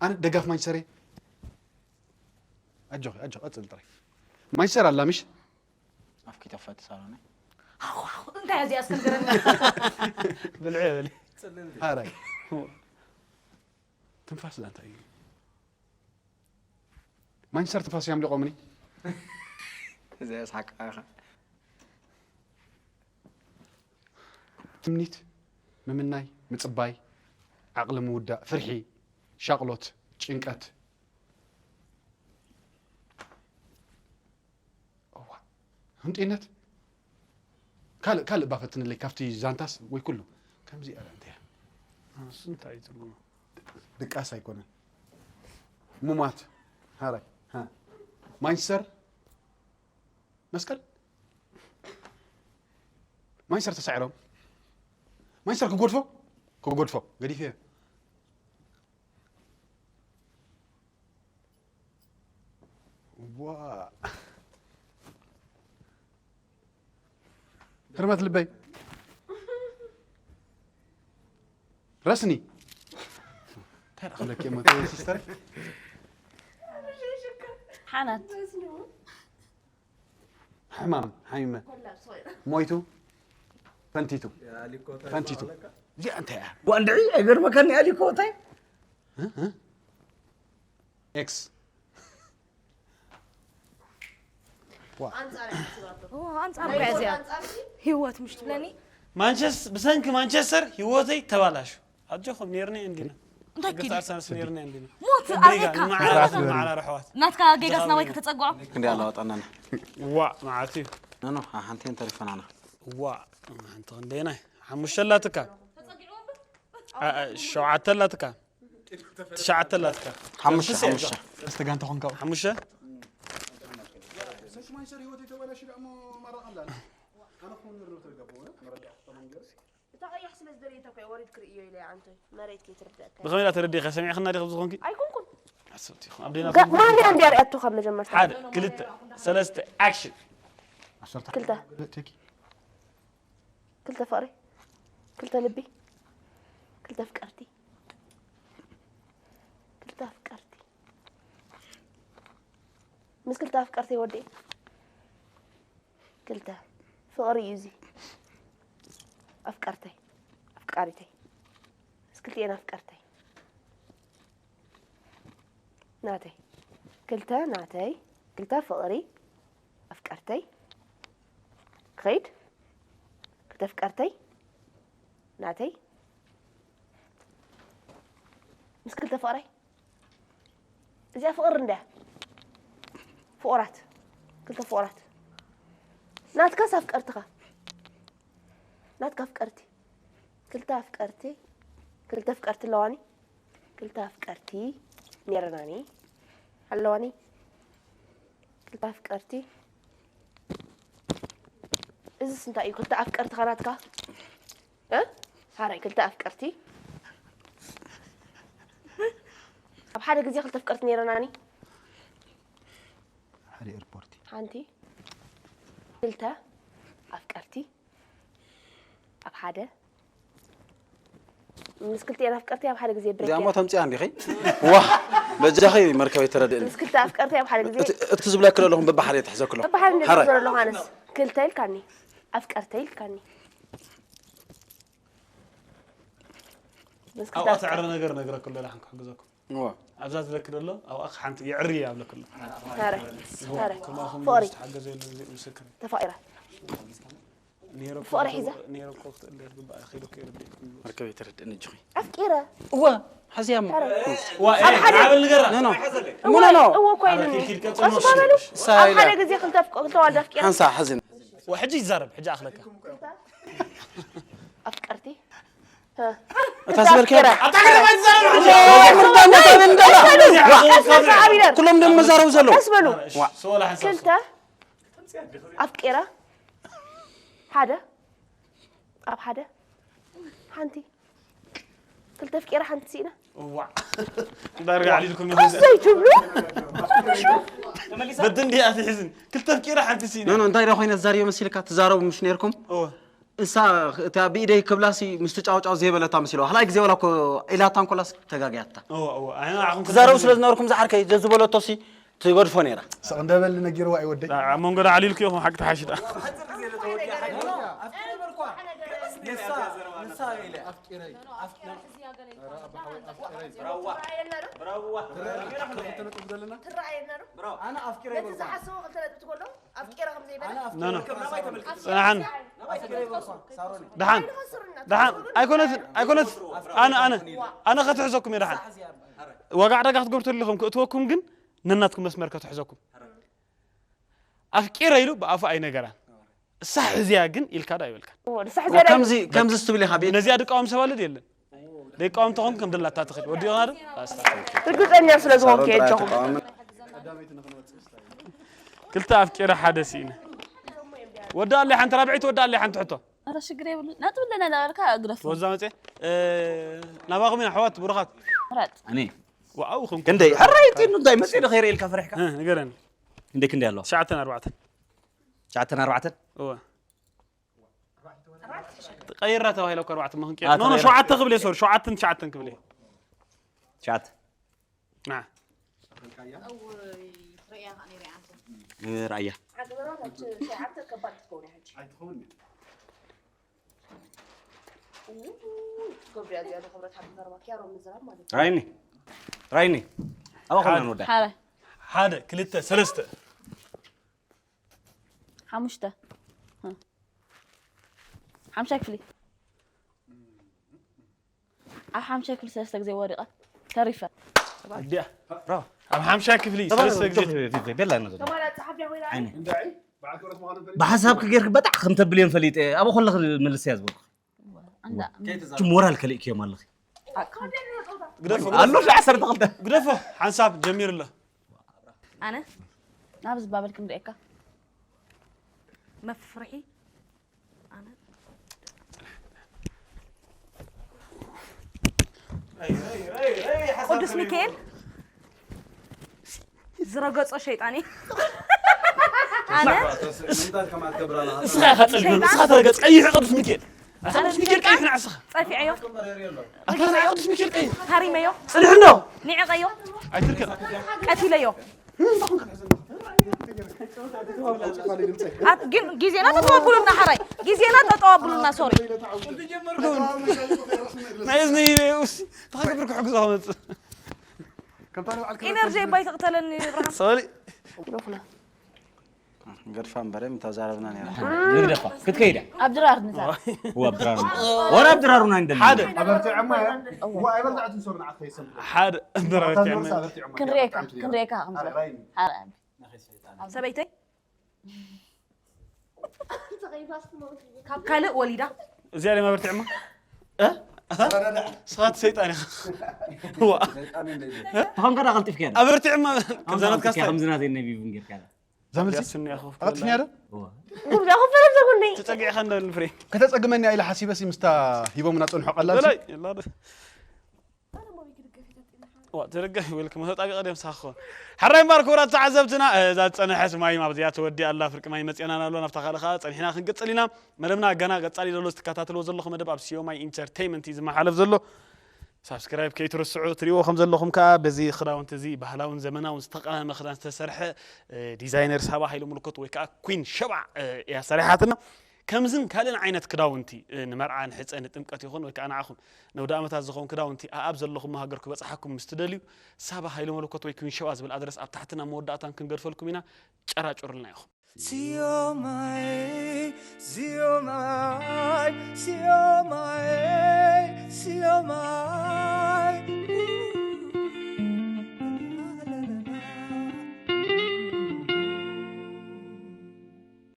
ኣነ ደጋፍ ማንቸስተር እየ። ኣጆኺ ኣጆኺ ቀጽል ጥራይ። ማንቸስተር ኣላ ምሽ? ኣፍኪ ተፈቲ ሳሎነ። እንታይ እዚ ኣስከንገረኒ? ብልዕ በሊ። ሃራይ። ትንፋስ ዛ እንታይ እዩ? ማንቸስተር ትንፋስ እዮም ሊቆምኒ። እዚ ኣስሓቃኻ። ትምኒት፣ ምምናይ፣ ምጽባይ፣ ዓቕሊ ምውዳእ፣ ፍርሒ፣ ሻቕሎት፣ ጭንቀት፣ እዋ፣ ህንጤነት። ካልእ ካልእ ባፈትንለይ ካብቲ ዛንታስ ወይ ኩሉ ከምዚ ኣረ እንታይ እያ? እሱ እንታይ እዩ ትርጉሙ? ድቃስ ኣይኮነን። ሙማት ሃራይ ሃ ማንቸስተር መስቀል ማንቸስተር ተሳዒሮም ማንቸስተር ክጎድፎ ክጎድፎ ገዲፍዮ ዋ ህርመት ልበይ ረስኒ እንታይ ደኣ ክብለኪ እሞ እንታይ ሲስተር ሓናት ሕማም ሓሚመ ሞይቱ ፈንቲቱ ፈንቲቱ እዚኣ እንታይ እያ ጓንድዒ ኣይገርመካኒ ኣሊኮ እንታይ ኤክስ ኣንጻር እያ እዚኣ ህይወት ምሽ ትብለኒ ማንቸስ ብሰንኪ ማንቸስተር ህይወተይ ተባላሹ ኣጆኹም ኔርና እንዲና እንታይ ገስ ኪድ ኣርሰናልስ ኔርና እንዲና ሞት ኣበይካ ንመዓራርሖም ናትካ ጌጋስ ናባይ ከተጸግዖ ክንደይ ኣለዋ ጠናና ዋ መዓት እዩ ኖኖ ሓንቲ እንተሪፈናና ዋ ሓንቲ ክንደይናይ ሓሙሽተ ኣላትካ ሸውዓተ ኣላትካ ትሽዓተ ኣላትካ ሓሙሽተ ሓሙሽተ እስቲ ጋንታ ኮንካ ሓሙሽተ እታ ቀያሕ ስለ ዝደለየታ እኮ ወሪድ ክርእዮ ኢለ ኣንቶይ መሬት ከይትርደእካ ብኸመይ ዳ ተረዲእካ ሰሚዕክና ዲ ከምዚ ኮንኪ ኣይኮንኩን ኣሰብቲኹም ኣብ ደይና ማርያ እንዲያ ሪኣቶኻ መጀመርታ ሓደ ክልተ ሰለስተ ኣክሽን ክልተ ክልተ ፍቕሪ ክልተ ልቢ ክልተ ፍቅርቲ ክልተ ኣፍቀርቲ ምስ ክልተ ኣፍቀርተይ ወዲኤ ክልተ ፍቕሪ እዩ እዚ ኣፍቀርተይ ኣፍቃሪተይ ምስ ክልቲኤን ኣፍቀርተይ ናተይ ክልተ ናተይ ክልተ ፍቕሪ ኣፍቀርተይ ክኸይድ ክልተ ኣፍቀርተይ ናተይ ምስ ክልተ ፍቕረይ እዚኣ ፍቕሪ እንድያ ፍቑራት ክልተ ፍቑራት ናትካስ ኣፍቀርትኻ ናትካ ኣፍቀርቲ ክልተ ኣፍቀርቲ ክልተ ኣፍቀርቲ ኣለዋኒ ክልተ ኣፍቀርቲ ኔረናኒ ኣለዋኒ ክልተ ኣፍቀርቲ እዚስ እንታይ እዩ ክልተ ኣፍቀርቲ ኸናትካ እ ሃራይ ክልተ ኣፍቀርቲ ኣብ ሓደ ግዜ ክልተ ኣፍቀርቲ ኔረናኒ ሓደ ኤርፖርት ሓንቲ ክልተ ኣፍቀርቲ ኣብ ሓደ ምስ ክልቲኤን ኣፍቀርቲ ኣብ ሓደ ግዜ ብሬክ እዚኣ ሞ ተምፅያ እንዲኺ ዋ በጃኺ መርከበይ ተረድእኒ ምስ ክልተ ኣፍቀርቲ ኣብ ሓደ ግዜ እቲ ዝብለኪ ዘለኹም በብሓደ ተሕዘክሎ በብሓደ እንደ ሓራይ ዘሎ ሃነስ ክልተ ኢልካኒ ኣፍቀርተ ኢልካኒ ምስ ክልተ ኣብኣ ትዕረ ነገር ነግረኩ ኣለላ ሓንክሕግዘኩም እዋ ኣብዛ ዝለክ ደሎ ኣብኣ ሓንቲ የዕሪ ኣብለክ ኣሎ ሃረ ሃረ ከማኹም ፍቕሪ ዝተሓገዘ የለን እዚኦም ምስክር ተፋቒራ ነይረ ፍቕሪ ሒዛ ነይረ እኮ ክትእል ዝግባእ ኪዶ ከይርድእኩም መርከበይ ተረድእኒ እጅኺ ኣፍቂረ እዋ ሓዚያ ሞ ሃረ ዋ ኣብ ሓደ- ዓብል ንገራ ኖ ኖ እወ ኖ ኖ እወ እኮ ኢሉኒ ኪድ ቀስ ቀጽሎ በሉ ሳይላ ኣብ ሓደ ግዜ ክልተ ኣፍቀ- ክልተ ዋልድ ኣፍቂረ ሓንሳ ሓዝን ዋ ሕጂ ይዛረብ ሕጂ ኣኽለካ ኣፍቀርቲ እታ ዝበልክያ ኣብታ ከተማ ይዛረብ ሕጂ ቀስ በሉ ኩሎም ደም መዛረቡ ዘለዉ ቀስ በሉ ሰወላ ሓንሳብ ክልተ ኣፍቂረ ሓደ ኣብ ሓደ ሓንቲ ክልተ ኣፍቂረ ሓንቲ ስኢነ እዋ ዳርጋ ዓሊልኩም ቀስ ዘይትብሉ በቲ እንዲኣ ትሕዝን ክልተ ኣፍቂረ ሓንቲ ሲነ ኖ ኖ እንታይ ዳ ኮይነ ተዛሪበ መሲልካ ትዛረቡ ምሽ ነርኩም እወ እሳ እታ ብኢደይ ክብላሲ ምስቲ ጫውጫው ዘይበለታ መሲለዋ። ካልኣይ ግዜ ዋላ እኮ ኢላታ እንኮላስ ተጋግያታ። እወ እወ ኣነ ንዓኹም ትዛረቡ ስለ ዝነበርኩም ዝዓርከይ ዘዝበለቶሲ ትገድፎ ነይራ። ስቕ እንዳበል ነጊርዋ እዩ ወደይ። ኣብ መንጎ ዓሊልኩ ኢኹም ሓቂ ተሓሽዳ። ትረኣየና ዶ? ትረኣየና ዶ? ኣነ ኣፍቂረ ነቲ ይበልኳ። ዝሓሰቦ ክልተ ነጥቢ ትጎሎ ኣፍቂረ ከም ዘይበለ ኣነ ኣፍቂረ ኖ፣ ኖ። ይበልኳ። ጽንሓን ሳሮን ደሓን ደሓን ኣይኮነትን ኣይኮነትን ኣነ ኣነ ኣነ ከትሕዘኩም እየ ደሓን ዋጋ ዕዳጋ ክትገብሩ ተሊኹም ክእትወኩም ግን ነናትኩም መስመር ከትሕዘኩም ኣፍቂረ ኢሉ ብኣፉ ኣይነገራን እሳ ሕዝያ ግን ኢልካ ዶ ኣይበልካን ንሳ ሕዝያ ዳይ- ከምዚ ከምዚ ስትብል ኢኻ ቤት ነዚኣ ድቃወም ሰብ ኣሎ ድየለን ደይቃወም ተኾን ከም ደላታ ትኽእል ወዲቕና ዶ ኣስታ ርግፀኛ ስለ ዝኾንኩ የጀኹም ክልተ ኣፍቂረ ሓደ ስኢነ ወዳ ኣለይ ሓንቲ ራብዒት ወዳ ኣለይ ሓንቲ ሕቶ ኧረ ሽግር የብሉ ነጥብ ኣለና እናበልካ ግደፍ ወዛ መፅእ ናባኹም ኢና ኣሕዋት ብሩኻት ምረጥ ኣነ ዋው ኹም ክንደይ ሕራይ ጢኑ እንታይ መፅእ ዶ ከይረ ኢልካ ፈሪሕካ እ፣ ንገረኒ ክንደይ ክንደይ ኣለዋ ትሽዓተን ኣርባዕተን ትሽዓተን ኣርባዕተን እወ ቀይራ ተባሂለ እኮ ኣርባዕተ መኽን ቀይራ ኖ ኖ ሸውዓተ ክብል እየ ሶሪ ሸውዓተን ትሽዓተን ክብል እየ ትሽዓተ ና ራእያ ራይኒ ራይኒ ኣባኹም ንወዳ ሓደ ሓደ ክልተ ሰለስተ ሓሙሽተ ሓምሻይ ክፍሊ ኣብ ሓምሻይ ክፍሊ ሰለስተ ግዜ ወሪቐ ተሪፈ ኣዲኣ ኣብ ሓምሻይ ክፍሊ ሰለስተ ግዜ ቤላ ተማሪ ኣፀሓፊያ ኮይና ብሓሳብ ክጌርክ በጣዕ ከም ተብልዮም ፈሊጠ ኣብ ኮለ ክምልስ እያ ዝበልኩ ኣንዳ ሞራል ከሊእክዮም ኣለኺ ግደፎ ኣሎ ሻዕ ዓሰርተ ክልተ ግደፎ ሓንሳብ ጀሚሩ ኣሎ ኣነ ናብ ዝባበል ክንሪኤካ መፍርሒ ኣነ ቅዱስ ሚካኤል ዝረገጾ ሸይጣን እዩ ኣነ እስኻ ኢኻ ጸሊም እስኻ ተረገጽ ቀይሕ ቅዱስ ሚካኤል ኣታ ቅዱስ ሚካኤል ቀይሕ ንዓስኻ ጸፊዐዮ ኣታ ናይ ቅዱስ ሚካኤል ቀይሕ ሃሪመዮ ጽንሕኖ ኒዕቀዮ ኣይትርከብ ቀቲለዮ ኣት- ግን ግዜና ተጠዋብሉና ሓራይ ግዜና ተጠዋብሉና ሶሪ ናይ እዝኒ ውስ ተኸብርኩ ሕጉዛ ክመጽእ ኢነርጂ ባይ ተቕተለኒ ብርሃን ሶሪ ገድፋ እምበረ ምተዛረብና ነራ ንግደፋ ክትከይዳ ኣብ ድራር ንዛ ወብ ድራሩ ወራብ ድራሩና እንደለ ሓደ ኣበርቲዖማ እያ እዋ ኣይበርትዐትን ሶር ንዓት ከይሰምዑ ሓደ ኣታ ኖርስ ኣበርቲዖማ ክንሪኤካ ክንሪኤካ ከምዚ ሓራይ ሰበይተይ ካብ ካልእ ወሊዳ እዚኣ ደማ በርቲዕማ ስኻት ሰይጣን ኢኻ ዋ ተኾንካ ዳ ቀልጢፍካ ዳ ኣበርቲዕማ ከምዛናትካ ስታይ ከምዚ ናተይ ነቢብን ጌርካ ዳ ዘምልሲ ያስኒ ያኸፍ ኣጥፍኛ ዶ ጉርዳ ኮፈረ ዘጉኒ ተጸጊዕኻ እንደ ንፍሬ ከተጸግመኒ ኢለ ሓሲበሲ ምስታ ሂቦምና ጸንሖ ቀላል በላይ ይላ ዋ ትርገ ይብልክ መሰጣቂ ቀደም ሳኾ ሓራይ እምበር ክቡራት ተዓዘብትና እዛ ዝጸንሐት ማይ ኣብዚኣ ተወዲኣ ኣላ ፍርቂ ማይ መጽአና ኣሎ ናብታ ካልእ ከዓ ጸኒሕና ክንቅጽል ኢና መደብና ገና ቀጻሊ ዘሎ ዝትከታተልዎ ዘለኹም መደብ ኣብ ሲዮማይ ኢንተርቴይመንት እዩ ዝመሓለፍ ዘሎ ሳብስክራይብ ከይትርስዑ ትሪእዎ ከም ዘለኹም ከዓ በዚ ክዳውንቲ እዚ ባህላውን ዘመናውን ዝተቐመመ ክዳን ዝተሰርሐ ዲዛይነር ሳባ ሃይለ ምልኮት ወይ ከዓ ኩን ሸባ እያ ሰሪሓትና ከምዝን ካልእን ዓይነት ክዳውንቲ ንመርዓ ንሕፀ ንጥምቀት ይኹን ወይ ከዓ ንዓኹም ነውደ ዓመታት ዝኸውን ክዳውንቲ ኣኣብ ዘለኹም ሃገር ክበፅሓኩም ምስ ትደልዩ ሳባ ሃይለ መለኮት ወይ ኩን ሸባ ዝብል ኣድረስ ኣብ ታሕትን ኣብ መወዳእታን ክንገድፈልኩም ኢና ጨራጭሩልና ኢኹም Siomai